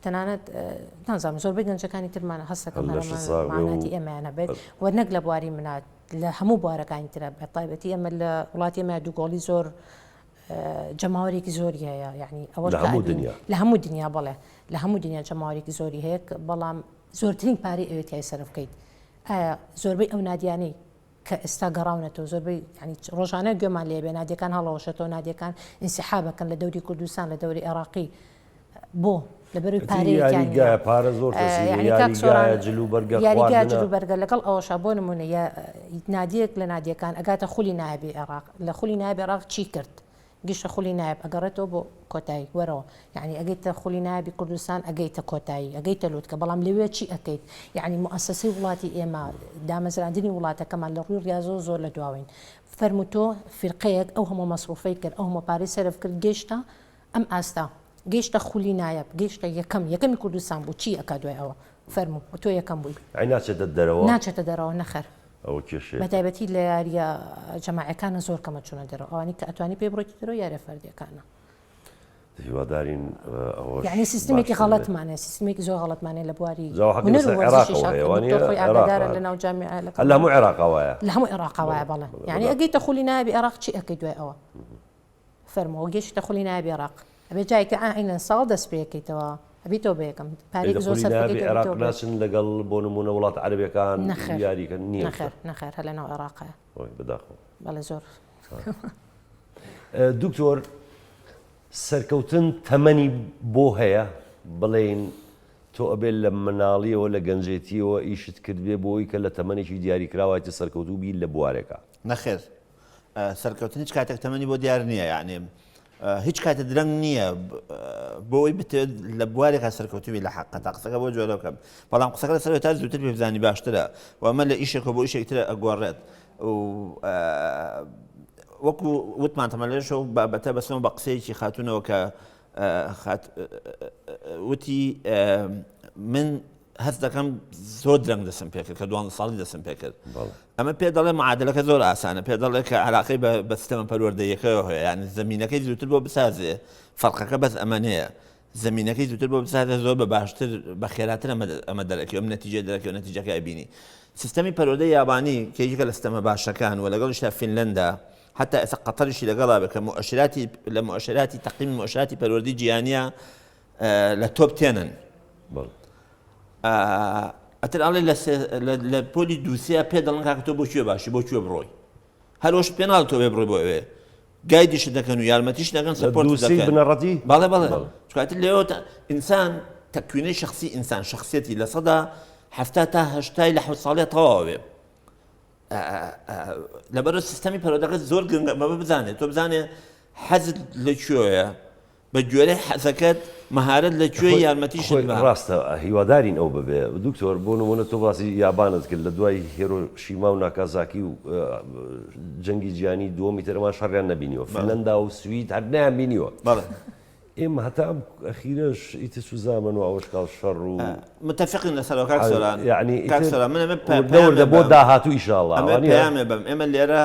تەنانەت نازانم زۆربەی گەنجەکانی ترمان هەستەکەم ماناتی ئێمەیان هەبێت و نەک لە بواری منات لە هەموو بوارەکانی ترە بە تایبەتی ئێمە لە وڵاتی ئێمە دووگۆڵی زۆر جەماوەرێکی زۆری هەیە یعنی ئەوە لە هەموو دنیا لە هەموو دنیا بەڵێ لە هەموو دنیا جەماوەرێکی زۆری هەیە بەڵام زۆرترین پارەی ئەوێت تای سەرف بکەیت ئایا زۆربەی ئەو نادیانەی کە ئێستا گەڕاونەتەوە زۆربەی یانی ڕۆژانە گوێمان لێ بێ نادیەکان هەڵەوەشێتەوە نادیەکان ئینسحابەکەن لە دەوری کوردستان لە دەوری عێراقی بۆ لەبەروی پارەیەکیان یاریگایە پارە زۆر یعنی کاک سۆران یاریگایە جل و بەرگە یاریگا جل خواردنە و بەرگە لەگەڵ ئەوەشا بۆ نمونە یا نادیەک لە نادیەکان ئەگاتە خولی نایابی عێراق لە خولی نایابی عێراق چی کرد گیشتە خولی نایاب ئەگەڕێتەوە بۆ کۆتایی وەرەوە یەعنی ئەگەیتە خولی نایابی کوردستان ئەگەیتە کۆتایی ئەگەیتە لوتکە بەڵام لەوێ چی ئەکەیت یەعنی موئەسەسەی وڵاتی ئێمە دامەزراندنی وڵاتەکەمان لە ڕووی ڕیازەوە زۆر لە دواوەین فەرموو تۆ فیرقەیەک ئەو هەموو مەسروفەی کرد ئەو هەموو پارەی سەرف کرد گەیشتە ئەم ئاستە گەیشتە خولی نایاب گەیشتە یەکەم یەکەمی کوردستان بوو چی ئەکا دوای ئەوە فەرموو تۆ یەکەم بووی. ئەی ناچێتە دەرەوە؟ ناچێتە دەرەوە نەخەر. ئەوە کێشەیە. بەتایبەتی لە یارییە جەماعیەکانە زۆر کەمە چوونە دەرەوە ئەوانەی کە ئەتوانی پێی بڕۆیتە دەرەوە یاریە فەردیەکانە. هیوادارین ئەوەش یعنی سیستمێکی باشتر بێت. غەڵەتمان هەیە سیستمێکی زۆر غەڵەتمان هەیە لە بواری جا حەقی هونەر و لەسەر وەرزشیش عێراقەوە هەیە دکتۆر وانییە؟ خۆی عێراق ئاگادارە هەر لە ناو جامیعە هەر لە هەموو عێراقا وایە. لە هەموو عێراقا وایە بەڵێ بەڵێ بەڵێ یعنی بەداخەوە. ئەگەیتە خولی نایابی عێراق چی ئەکەی دوای ئەوە؟ فەرموو گەیشتە خولی نایابی عێراق ئەبێ جارێکی عەینەن ساڵ دەست پێکەیتەوە ئەبیتەوە بە یەکەم ئەی پارەیەکی لە زۆر خولی سەرف نایابی بکەیتەوە عێراق ئەبیتەوە بە ناچن لەگەڵ بۆ نموونە وڵاتە عەرەبیەکان نەخێر یاریکەن نییە ئەو نەخێر شتە؟ نەخێر هەر لەناو عێراقایە. ئۆی بەداخەوە. بەڵێ زۆر. دکتۆر سەرکەوتن تەمەنی بۆ هەیە بڵێین؟ تۆ ئەبێ لە مناڵیەوە لە گەنجێتیەوە ئیشت کردبێ بۆی کە لە تەمەنێکی دیاریکراوای تە سەرکەوتوو بی لە بوارێکا. نەخێر سەرکەوتن هیچ کاتێک تەمەنی بۆ دیار نییە یعنی هیچ کاتێ درەنگ نییە بۆ ئەوەی بتەوێت لە بوارێکا سەرکەوتوبی لە حەقەتا قسەکە بۆ جۆرە بکەم بەڵام قسەکە لەسەر تا زووتر پێ بزانی باشترە و ئەمە لە ئیشێکەوە بۆ ئیشێک ترە ئەگۆڕێت وەکو وتمان تەمە لێشەوە بابەتە بەسەوە بە قسەیەکی خاتونەوە کە وتی من هەست دەکەم زۆر درەنگ دەسم پێکرد کە دوانزە ساڵی دەسم پێکرد ئەمە پێ دەڵێ معادلەکە زۆر ئاسانە پێ دەڵێ کە علاقەی بە سیستەمە پەروەردەیەکەوە هەیە یان زمینەکەی زووتر بۆ بسازێ فەرقەکە بەس ئەمە نییە زمینەکەی زووتر بۆ بسازێ زۆر بە باشتر بە خێراتر ئەمە دەرەکەی ئەم نەتیجە دەرەکەی و نەتیجەکە ئەبینی سیستەمی پەروەردەی یابانی کە یەکێکە لە سیستەمە باشەکان و لەگەڵیشتا فینلەندا حتا ئێستا قەتەریشی لەگەڵا بێ کە مؤشراتی لە مؤشراتی تەقیمی مؤشراتی پەروەردەی جیهانیە لە top ten ن ئەتر ئەڵێ لە پۆلی دووسێ پێ دەڵن کاکە تۆ بۆ کوێ باشی بۆ کوێ بڕۆی هەرۆش پێ ناڵ تۆ بێ بڕۆی بۆ ئەوێ guide یش دەکەن و یارمەتیش دەکەن support دەکەن بنەڕەتی بەڵێ بەڵێ چکاتر لێەوە ئینسان تەکوینەی شخصی ئینسان شخصیەتی 70% تا هەشتای لە حەوت ساڵێ تەواوێ لەبەر سیستەمی پەرۆدەکە زۆر گرنگە بەبە بزانێت تۆ بزانێ حەزت لە کوێیە بە گوێرەی حەزەکەت مەهارەت لە کوێ یارمەتیشت خۆی با. ڕاستە هیوادارین ئەو ببێ. دکتۆر بۆ نموونە تۆ باسی یابانت کرد لە دوای هێرۆشیما و ناکازاکی و جەنگی جیهانی دووەمی تر ئەوان شەڕیان نەبینیوە فنلەندا و سوید هەر نەیان بینیوە. بەڵێ. ئێمە هەتا ئەم ئەخیرەش ئیتر چوزامن و ئەوەشکاڵ شەڕ و متفقین لەسەرەوە کاک سۆران یعنی کاک ئیتر سۆران من ئەمە وردە وردە بۆ داهاتوو ئیشاڵڵا ئەمە وانییە؟ پەیامێ بەم ئێمە لێرە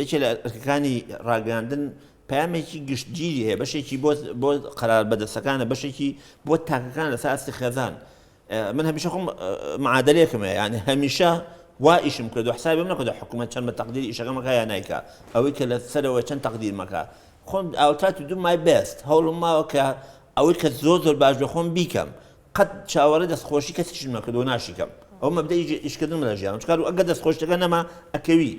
یەکێ لە ئەرکەکانی ڕاگەیاندن پەیامێکی گشتگیری هەیە، بەشێکی بۆ بۆ قەرار بەدەستەکانە، بەشێکی بۆ تاکەکان لەسەر ئاستی خێزان. من هەمیشە خۆم معادلەیەکم هەیە، یانی هەمیشە وا ئیشم کردو حسابیم نەکردو حکوومەت چەند بە تەقدیر ئیشەکەم ئەکا یا نایکا، ئەوەی کە لە سەرەوە چەند تەقدیر مەکا. خۆم I will try to do my best، هەوڵم ماوە کە ئەوەی کە زۆر زۆر باش بێ خۆم بیکەم. قەت چاوەڕێی دەستخۆشی کەسیشم نەکردووە ناشیکەم. ئەوە مەبدەئی ئیشکردنمە لە ژیانم. چونکە ئەگەر دەستخۆشیەکە نەما ئەکەوی.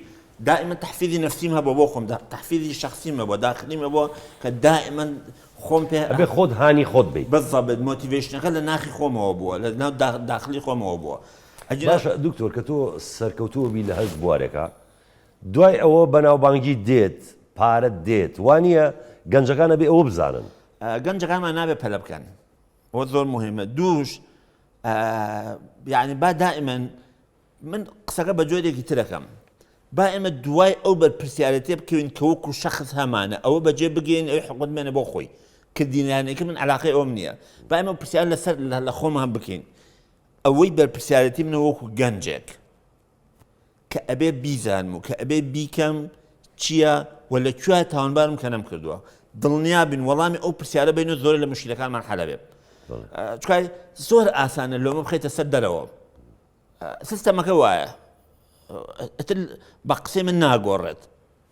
دائیمەن تەحفیزی نەفسیم هەبووە بۆ خۆم، تەحفیزی شەخسیم هەبووە، داخلیم هەبووە کە دائیمەن خۆم پێ. ئەبێ خۆت هانی خۆت بەیت. بالضبط motivation ەکە لە ناخی خۆمەوە بووە، لە ناو داخلی خۆمەوە بووە. ئەگینا. باشە دکتۆر کە تۆ سەرکەوتوو بی لە هەست بوارێکا دوای ئەوە بەناوبانگیت دێت پارەت دێت وانیە؟ گەنجەکان ئەبێ ئەوە بزانن. گەنجەکانمان نابێ پەلە بکەن ئەوە زۆر مهمە دووش یعنی با دائیمەن من قسەکە بە جۆرێکی ترەکەم با ئێمە دوای ئەو بەرپرسیارەتێ بکەوین کە وەکو شخص هەمانە ئەوە بەجێ بگەین ئەوی حکومەت بێنە بۆ خۆی کردینانێکی من علاقەی ئەوم نییە با ئێمە پرسیار لەسەر لە خۆمان بکەین ئەوەی بەرپرسیارەتی منە وەکو گەنجێک کە ئەبێ بیزانم و کە ئەبێ بیکەم چییە و لە کوێ تاوانبارم کە نەمکردووە دڵنیا بین وەڵامی ئەو پرسیارە بین و زۆر لە مشکلەکانمان حەلە بێ چکای زۆر ئاسانە لۆمە بخەیتە سەر دەرەوە سیستەمەکە وایە ئەتر بە قسەی من ناگۆڕێت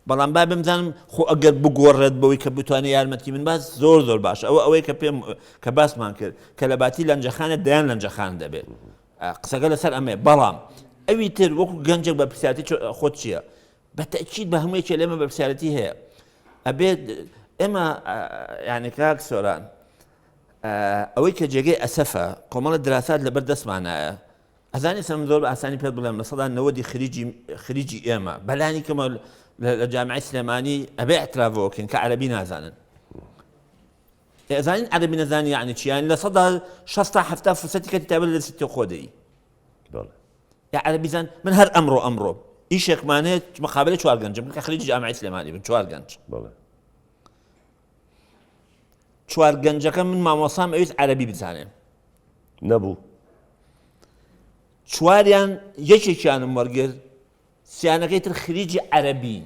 بەڵام با بمزانم خۆ ئەگەر بگۆڕێت بەوەی کە بتوانێت یارمەتی من باس زۆر زۆر باش ئەوە ئەوەی کە پێم کە باسمان کرد کە لە باتی لەنجەخانە دەیان لەنجەخان دەبێت قسەکە لەسەر ئەمەیە بەڵام ئەوی تر وەکو گەنجێک بەرپرسیارەتی خۆت چییە؟ بە تەئکید بە هەموو یەکێ لێمە بەرپرسیارەتی هەیە ئەبێت ئێمە یعنی کاک سۆران ئەوەی کە جێگەی ئەسەفە کۆمەڵە دراسات لەبەر دەستمانایە ئەزانی سەم زۆر بە ئاسانی پێت بڵێم لە سەدا نەوەدی خریجی خریجی ئێمە بەلانی کەمە لە جامعی سلێمانی ئەبێ اعترافەوەکەین کە عەرەبی نازانن ئەزانین عەرەبی نەزانی یەعنی چی؟ یانی 60% تا 70 فرسەتی کەتی تایبەت لە دەستی تۆ خۆ دەی. بەڵێ. یا عەرەبی زان من هەر ئەمڕۆ ئەمڕۆ ئیشێکمان هەیە مقابلە چوار گەنجم کە خەریکی جامعەی سلێمانی بن چوار گەنج. بەڵێ. چوار گەنجەکە من مامۆسام ئەویست عەرەبی بزانێ. نەبوو. چواریان یەکێکیانم وەرگر سیانەکەی تر خریجی عەرەبین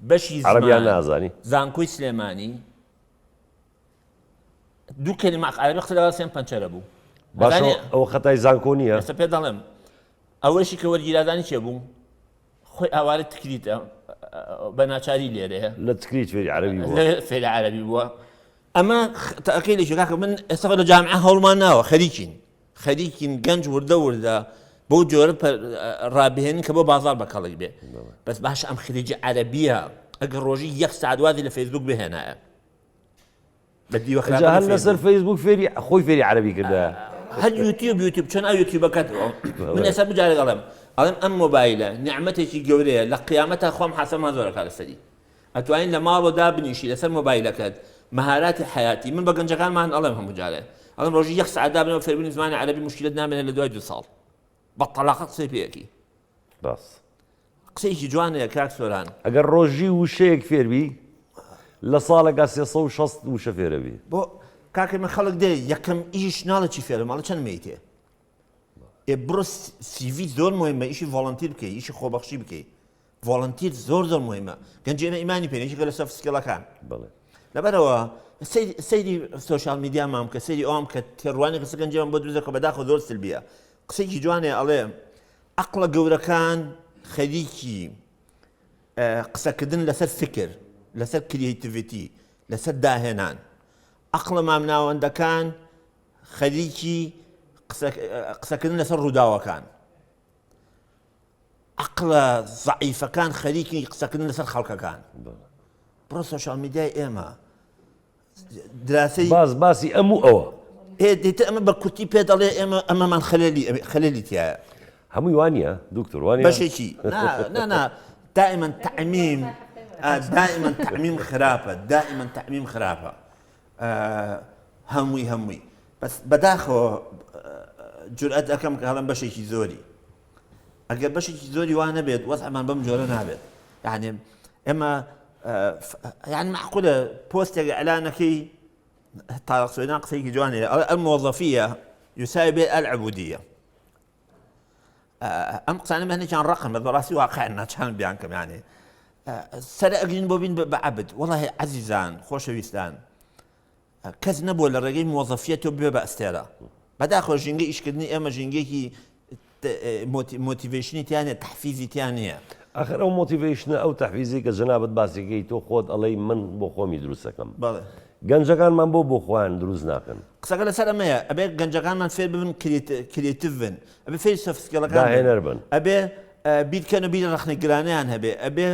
بەشی عەرەبیان نازانی زانکۆی سلێمانی دوو کەلیمە عەرەبی قسە لەگەڵ سێم پەنچەرە بوو باشە ئەوە خەتای زانکۆ نییە ئێستا پێ دەڵێم ئەوەشی کە وەرگیرادانی چێ بوو خۆی ئاوارە تکریتە بە ناچاری لێرەیە لە تکریت فێری عەرەبی بووە فێری عەرەبی بووە ئەمە تاقی لە کاکە من ئێستا لە جامعە هەوڵمان ناوە خەریکین خەریکین گەنج وردە وردە بەو جۆرە ڕابهێنین کە بۆ بازار بە کەڵک بێ بەس باش ئەم خریجی عەرەبیە ئەگەر ڕۆژی یەک سعات وازی لە فەیسبوک بهێنایە بە دیوە هەر لەسەر فەیسبوک فێری خۆی فێری عەرەبی کردە. هەر یوتیوب یوتیوب چۆن ئەو یوتیوبەکەت من ئێستا بجارێک ئەڵێم ئەڵێم ئەم مۆبایلە نیعمەتێکی گەورەیە لە قیامەتا خوا محاسبەمان زۆر ئەکا لەسەری ئەتوانین لە ماڵەوە دابنیشی لەسەر مۆبایلەکەت مەهاراتی حەیاتی من بە گەنجەکانمان ئەڵێم هەموو جارێ ئەڵێم ڕۆژی یەک سەعات دابنەوە فێربوونی زمانی عەرەبی مشکلەت نامێنێت لە دوای دو ساڵ بە تەلاقە قسەی پێ ئەکەی ڕاست قسەیەکی جوانەیە کاک سۆران. ئەگەر ڕۆژی وشەیەک فێربی لە ساڵێکا 360 وشە فێرەبی. بۆ کاکە من خەڵک دێ یەکەم ئیش ناڵێ چی فێرم ئەڵێ چەند مەیتێ ئێ بڕۆ CV زۆر مهمە ئیشی volunteer بکەی ئیشی خۆبەخشی بکەی volunteer زۆر زۆر مهمە گەنجی ئێمە ئیمانی پێ یەکێکە لە soft skill ەکان بەڵێ لەبەرەوە سەیری social media مان بکە سەیری ئەوان بکە تێڕوانی قسە گەنجیان بۆ دروست دەکە بەداخەوە زۆر سلبیە قسەیەکی جوانەیە ئەڵێ عەقڵە گەورەکان خەریکی قسەکردن لەسەر فکر، لەسەر creativity، لەسەر داهێنان. عەقڵە مامناوەندەکان خەریکی قسەکردن لەسەر ڕووداوەکان. عەقڵە زەعیفەکان خەریکی قسەکردن لەسەر خەڵکەکان. بڕۆ social media ی ئێمە دراسەی باس باسی ئەم و ئەوە. ئێ دیتە ئەمە بە کورتی پێ دەڵێ ئێمە ئەمەمان خەلەلی خەلەلی تایە. هەمووی وانە دکتۆر وانە بەشێکی نا نا دائما تعمیم دائما تعمیم خراپە دائما تعمیم خراپە هەمووی هەمووی بەس بەداخەوە جورئەت ئەەکەم کە هەڵم بەشێکی زۆری ئەگەر بەشێکی زۆری وا نەبێت وەزعمان بەم جۆرە نابێت یعنی ئێمە یعنی معقولە پۆستێک ئەلانەکەی تارق سوێدان قسەیەکی جوانەیە ئەڵێ الموظفية يساوي به العبودية ئەم قسانە هەندێکیان ڕقم بە بەڕاستی واقع ناچان بیان کەم یانێ سەر ئەگرین بۆ بین بە عەبد وەڵی عەزیزان خۆشەویستان کەس نەبووە لە ڕێگەی مۆزەفیەتەوە ببێ بە ئەستێرە. بەداخەوە ژینگەی ئیشکردنی ئێمە ژینگەیەکی motivation ی تیا نیە، تەحفیزی تیا نییە. ئاخر ئەو motivation ە ئەو تەحفیزەی کە جەنابت باسی کەی تۆ خۆت ئەڵێی من بۆ خۆمی دروست ئەکەم. بەڵێ. گەنجەکانمان بۆ بۆ خۆیان دروست ناکەن؟ قسەکە لەسەر ئەمەیە ئەبێ گەنجەکانمان فێر ببن creative بن، ئەبێ فێری soft skill ەکان بن. داهێنەر بن. ئەبێ بیرکەن و بیری ڕەخنەگرانەیان هەبێ، ئەبێ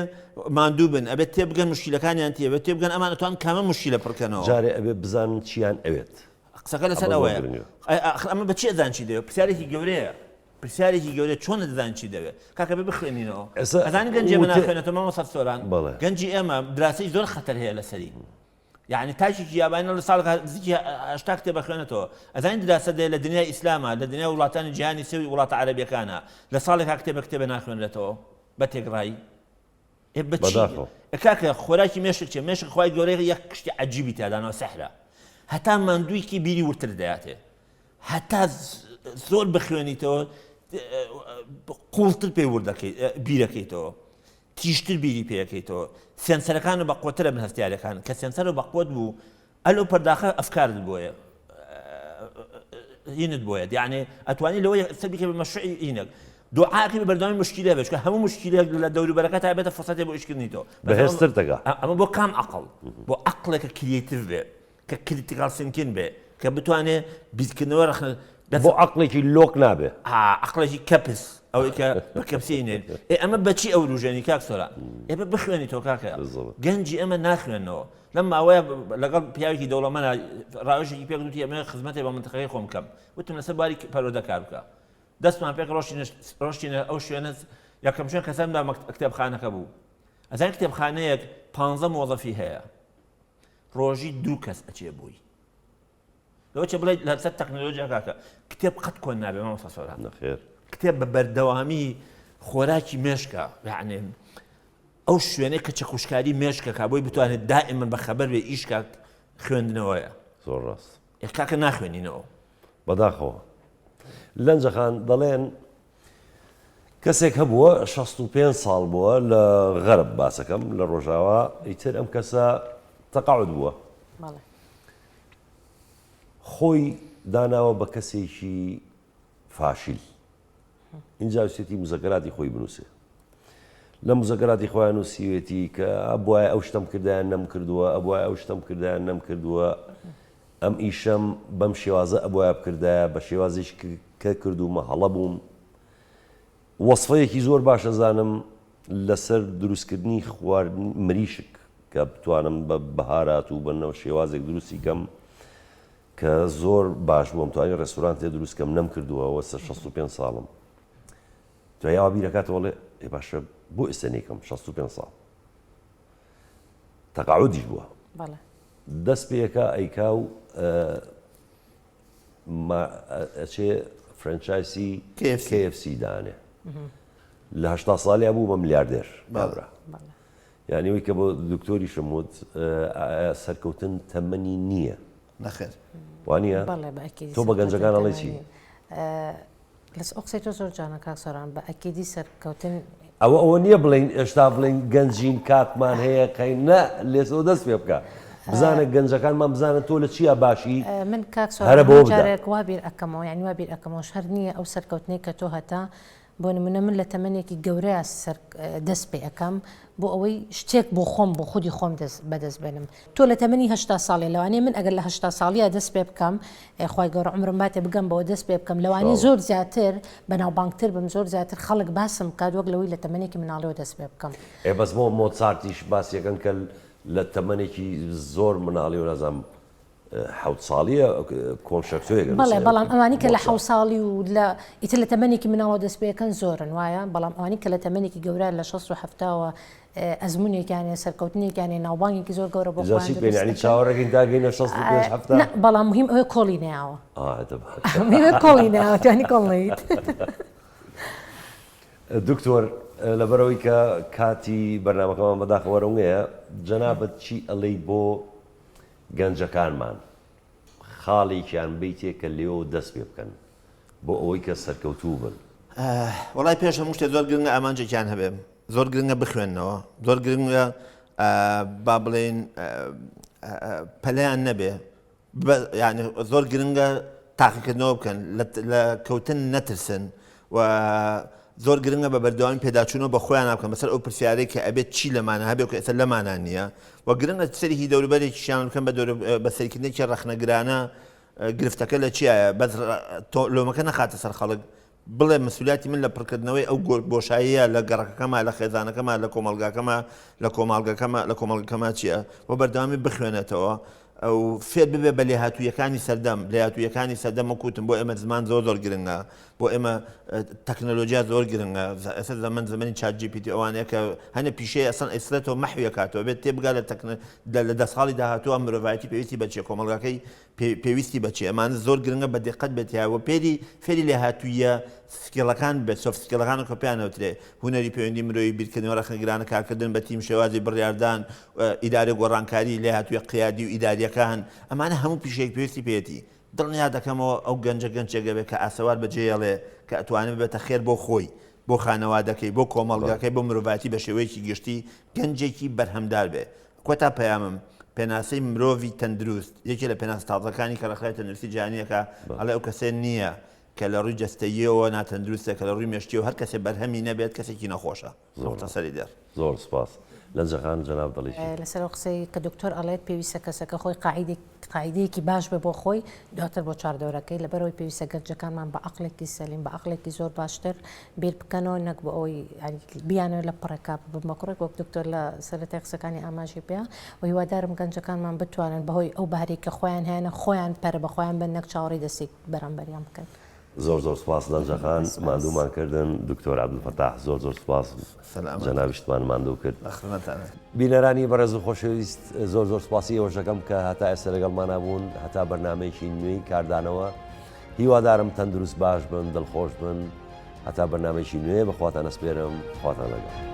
ماندوو بن، ئەبێ تێبگەن موشکیلەکانیان چییە، ئەبێ تێبگەن ئەمان ئەتوانن کامە موشکیلە پڕکەنەوە. جارێ ئەبێ بزانن چیان ئەوێت. قسەکە لەسەر ئەوەیە. ئاخر ئەمە بە چی ئەزانن چی دەوێت؟ پرسیارێکی گەورەیە. پرسیارێکی گەورەیە چۆن ئەزانن چی دەوێت؟ کاکە بێ بخوێنینەوە. ئەزانی گەنجی ئێمە ناخوێنێتەوە مامۆستا سۆران؟ گەنجی ئێمە دراسەی زۆر خەتەر هەیە لەسەری. یەعنی تاکێکی یابانی لە ساڵێکا نزیکی 80 کتێب ئەخوێنێتەوە ئەزانی دراسە دێ لە دنیای ئیسلاما لە دنیای وڵاتانی جیهانی سێ و وڵاتە عەرەبیەکانە لە ساڵێکا کتێبە کتێبە ناخوێنرێتەوە بە تێکڕایی ئێ بە چی بەداخەوە. ئێ کاکە خۆراکی مێشک چیە مێشک خوای گەورە یەک شتی عەجیبی تیا داناوە سەحرە هەتا ماندوویکی بیری وردتر دەیاتێ هەتا زۆر بخوێنیتەوە قوڵتر پێی ورد دەکەیت بیرەکەیتەوە تیژتر بیری پێ ئەکەیتەوە سێنسەرەکانت بەقوەترە من هەستیارەکان کە سێنسەرت بەقوەت بوو ئەلو پەرداخە ئەفکارت بۆیە هینت بۆیە یعنی ئەتوانی لەوەی سەر بکە بە مەشروعی هینێک دوعاکە بە بەردەوامی مشکلە بێت چونکە هەموو مشکلەیەک لە دەوروبەرەکە تا بێتە فرسەتێ بۆ ئیشکردنی تۆ بەهێزتر دەکا ئەمە بۆ کام عەقڵ بۆ عەقڵێکە creative بێ کە critical thinking بێ کە بتوانێ بیرکردنەوە ڕەخنە بۆ عەقڵێکی لۆک نابێ. ها عەقڵێکی کەپس ئەوەی کە بە کەپسی نێن ئێ ئەمە بەچی ئەوروژێنی کاک سۆران ئێ بە بخوێنی تۆ کاکە گەنجی ئەمە ناخوێنەوە لەم ماوەیە لەگەڵ پیاوێکی دەوڵەمەنە ڕاوێژێکی پێ گوتی ئەمە خزمەتێ بە منتەقەکەی خۆم بکەم وتم لەسەر باری پەروەردە کار بکە دەستمان پێک ڕۆشتینە ڕۆشتینە ئەو شوێنە یەکەم شوێن کە سەرمدا کتێبخانەکە بوو ئەزانی کتێبخانەیەک پانزە مۆزەفی هەیە ڕۆژی دوو کەس ئەچێ بۆی لەوە چێ بڵێ لەسەر تەکنەلۆژیا کاکە کتێب قەت کۆن نابێ مامۆستا سۆران نەخێر کتێب بە بەردەوامی خۆراکی مێشکە یعنی ئەو شوێنەی کە چەکوشکاری مێشکەکە بۆی بتوانێت دائما بە خەبەر بێ ئیش کات خوێندنەوەیە زۆر ڕاست ئێ کاکە ناخوێنینەوە بەداخەوە لەنجەخان دەڵێن کەسێک هەبووە 65 ساڵ بووە لە غەرب باسەکەم لە ڕۆژاوا ئیتر ئەم کەسە تەقاعد بووە خۆی داناوە بە کەسێکی فاشیل اینجا ویستێتی مزەکەراتی خۆی بنووسێ لە مزەکەراتی خۆیان نووسیوێتی کە ئەبوایە ئەو شتەم کردایان نەم کردووە ئەبوایە ئەو شتەم کردایان نەم کردووە ئەم ئیشەم بەم شێوازە ئەبوایە بکردایە بە شێوازیش کە کردوومە هەڵە بووم وەسفەیەکی زۆر باش ئەزانم لەسەر دروستکردنی خواردن مریشک کە بتوانم بە بەهارات و بە نەوە شێوازێک دروستی کەم. کە زۆر باش بووم توانی ڕێستورانتێ دروست کەم نەم کردووە وە سەر 65 ساڵم دوای ئەوە بیرەکاتەوە ڵێ ئێ باشە بۆ ئێستا نیکەم 65 ساڵ تەقاعودیش بووە دەست پێەکە ئەیکا و ئەچێ franchise ی KFC دانێ لە هەشتا ساڵیا بوو بە ملیاردێر کابرا یانی ئەوەی کە بۆ دکتۆریشم وت سەرکەوتن تەمەنی نییە. نەخێر. وانییە؟ بەڵێ بە ئەکیدی تۆ بە گەنجەکان ئەڵێی چی؟ لەس ئەو قسەی تۆ زۆر جوانە کاک سۆران بە ئەکیدی سەرکەوتن ئەوە ئەوە نییە بڵێین ئێشتا بڵێین گەنجین کاتمان هەیە قەی نا لێسەوە دەست پێ بکە بزانە گەنجەکانمان بزانە تۆ لە چیا باشی من کاک سۆران هەرە بەوە هەموو بدە. جارێک وا بیر ئەکەمەوە یانی وا بیر ئەکەمەوە شەرت نییە ئەو سەرکەوتنەی کە تۆ هەتە بۆ نمونە من لە تەمەنێکی گەورەیا سەر دەست پێ ئەکەم بۆ ئەوەی شتێک بۆ خۆم بۆ خودی خۆم دەست بەدەست بێنم تۆ لە تەمەنی هەشتا ساڵێ لەوانەیە من ئەگەر لە هەشتا ساڵیا دەست پێ بکەم خوای گەورە عومرم باتێ بگەم بەوە دەست پێ بکەم لەوانەیە زۆر زیاتر بەناوبانگتر بم زۆر زیاتر خەڵک باسم بکات وەک لەوەی لە تەمەنێکی مناڵیەوە دەست پێ بکەم. ئێ بەس بۆ مۆتسارتیش باسیەکەن کە لە تەمەنێکی زۆر مناڵیەوە نازانم حەوت ساڵیە کۆنشەرتۆیەک بەڵێ ئەنووسێ بەڵام ئەوانی کە لە مۆتسارت. حەوت ساڵی و لە ئیتر لە تەمەنێکی مناڵەوە دەست پێ ئەکەن زۆرن وایە بەڵام ئەوانی کە لە تەمەنێکی گەورە لە شەست و حەفتاوە ئەزمونێکیان هەیە سەرکەوتنێکیان هەیە ناوبانگێکی زۆر گەورە بۆ جا خۆیان چی بکەین دروست یانی ئەکەن چاوەڕێکەین تا گەینە 65 حەفتا نا بەڵام مهم ئەوەیە کۆڵی نەیاوە ئا دە باشە مهم ئەوەیە کۆڵی نەیاوە توانی کۆڵ نەیت. دکتۆر لەبەرئەوەی کە کاتی بەرنامەکەمان بەداخەوە ڕەنگەیە جەنابت چی ئەڵێی بۆ گەنجەکانمان خاڵێکیان بەیتێ کە لێوەوە دەست پێ بکەن بۆ ئەوەی کە سەرکەوتوو بن. وەڵای پێش هەموو شتێ زۆر گرنگە ئامانجێکیان هەبێ زۆر گرنگە بخوێننەوە زۆر گرنگە با بڵێین پەلەیان نەبێ یعنی زۆر گرنگە تاقیکردنەوە بکەن لە کەوتن نەترسن و زۆر گرنگە بە بەردەوامی پێداچوونەوە بە خۆیانا بکەن بەسەر ئەو پرسیارەی کە ئەبێت چی لەمانە هەبێت کە ئێستا لەمانا نییە و گرنگە سەری هی دەوروبەرێکیشیان بکەن بە بە سەیرکردنێکی ڕەخنەگرانە گرفتەکە لە چیایە بەس لۆمەکە نەخاتە سەر خەڵک بڵێ مسولیاتی من لە پڕکردنەوەی ئەو بۆشاییە لە گەڕەکەکەما لە خێزانەکەما لە کۆمەڵگاکەما لە کۆماڵگەکەما لە کۆمەڵگەکەما چییە و بەردەوامی بخوێنێتەوە و فێر ببێ بە لێهاتوویەکانی سەردەم، لێهاتوویەکانی سەردەم وەک وتم بۆ ئێمە زمان زۆر زۆر گرنگە، بۆ ئێمە تەکنەلۆجیا زۆر گرنگە، ئێستا زەمەن زەمەنی ChatGPT ئەوانەیە کە هەنێ پیشەی ئەسڵەن ئەیسڕێتەوە مەحوی ئەکاتەوە بێت تێبگا لە تەکنە لە دە ساڵی داهاتووە مرۆڤایەتی پێویستی بە چیە کۆمەڵگاکەی پێویستی بە چیە ئەمانە زۆر گرنگە بە دقەت بێت یا و پێری فێری لێهاتوویە skill ەکان بێت soft skill ەکان کە پێیان ئەوترێ هونەری پەیوەندی مرۆیی بیرکردنەوە ڕەخنەگرانە کارکردن بە تیم شێوازی بڕیاردان ئیدارەی گۆڕانکاری، لێهاتوویە قیادی و ئیدارییەکان، ئەمانە هەموو پیشەیەک پێویستی پێیەتی. دڵنیا دەکەمەوە ئەو گەنجە گەنجێک ئەبێت کە ئاسەوار بەجێیەڵێ، کە ئەتوانێت ببێتە خێر بۆ خۆی، بۆ خانەوادەکەی، بۆ کۆمەڵگاکەی، بۆ مرۆڤایەتی بە شێوەیەکی گشتی، گەنجێکی بەرهەمدار بێ. کۆتا پەیامم، پێناسەی مرۆڤی تەندروست، یەکێ لە پێناسە تازەکانی کە ڕێکخراوی تەندروستی جیهانی ئەکا، ئەڵێ ئەو کەسە نییە کە لە ڕووی جەستەییەوە ناتەندروستە، کە لە ڕووی مێشکییەوە هەر کەسێ بەرهەمی نەبێت کەسێکی نەخۆشە. زۆر سەری دێڕ. زۆر سوپاس لەنجە خان جەنابت دەڵێی چی؟ لەسەر ئەو قسەی کە دکتۆر ئەڵێت پێویستە کەسەکە خۆی قاعیدێک قاعیدەیەکی باش بێ بۆ خۆی دواتر بۆ چواردەورەکەی لەبەرئەوەی پێویستە گەنجەکانمان بە عەقڵێکی سەلیم بە عەقڵێکی زۆر باشتر بیر بکەنەوە نەک بۆ ئەوەی بیانەوێت لە پڕێکا ببن بە کوڕێک وەک دکتۆر لە سەرەتای قسەکانی ئاماژەی پێ و هیوادارم گەنجەکانمان بتوانن بەهۆی ئەو بەهرەی کە خۆیان هەیانە خۆیان پەرە بە خۆیان بەن نەک چاوەڕێی دەستی بەرامبەریان بکەن. زۆر زۆر سوپاس لەنجە خان ماندوومان کردن دکتۆر عەبدولفەتاح زۆر زۆر سوپاس جەنابیشتمان ماندوو کرد. بینەرانی بەڕێز و خۆشەویست زۆر زۆر سوپاسی ئێوەش دەکەم کە هەتا ئێستا لەگەڵمانا بوون هەتا بەرنامەیەکی نوێی کاردانەوە هیوادارم تەندروست باش بن دڵخۆش بن هەتا بەرنامەیەکی نوێ بەخواتان ئەسپێرم خواتان لەگەڵ.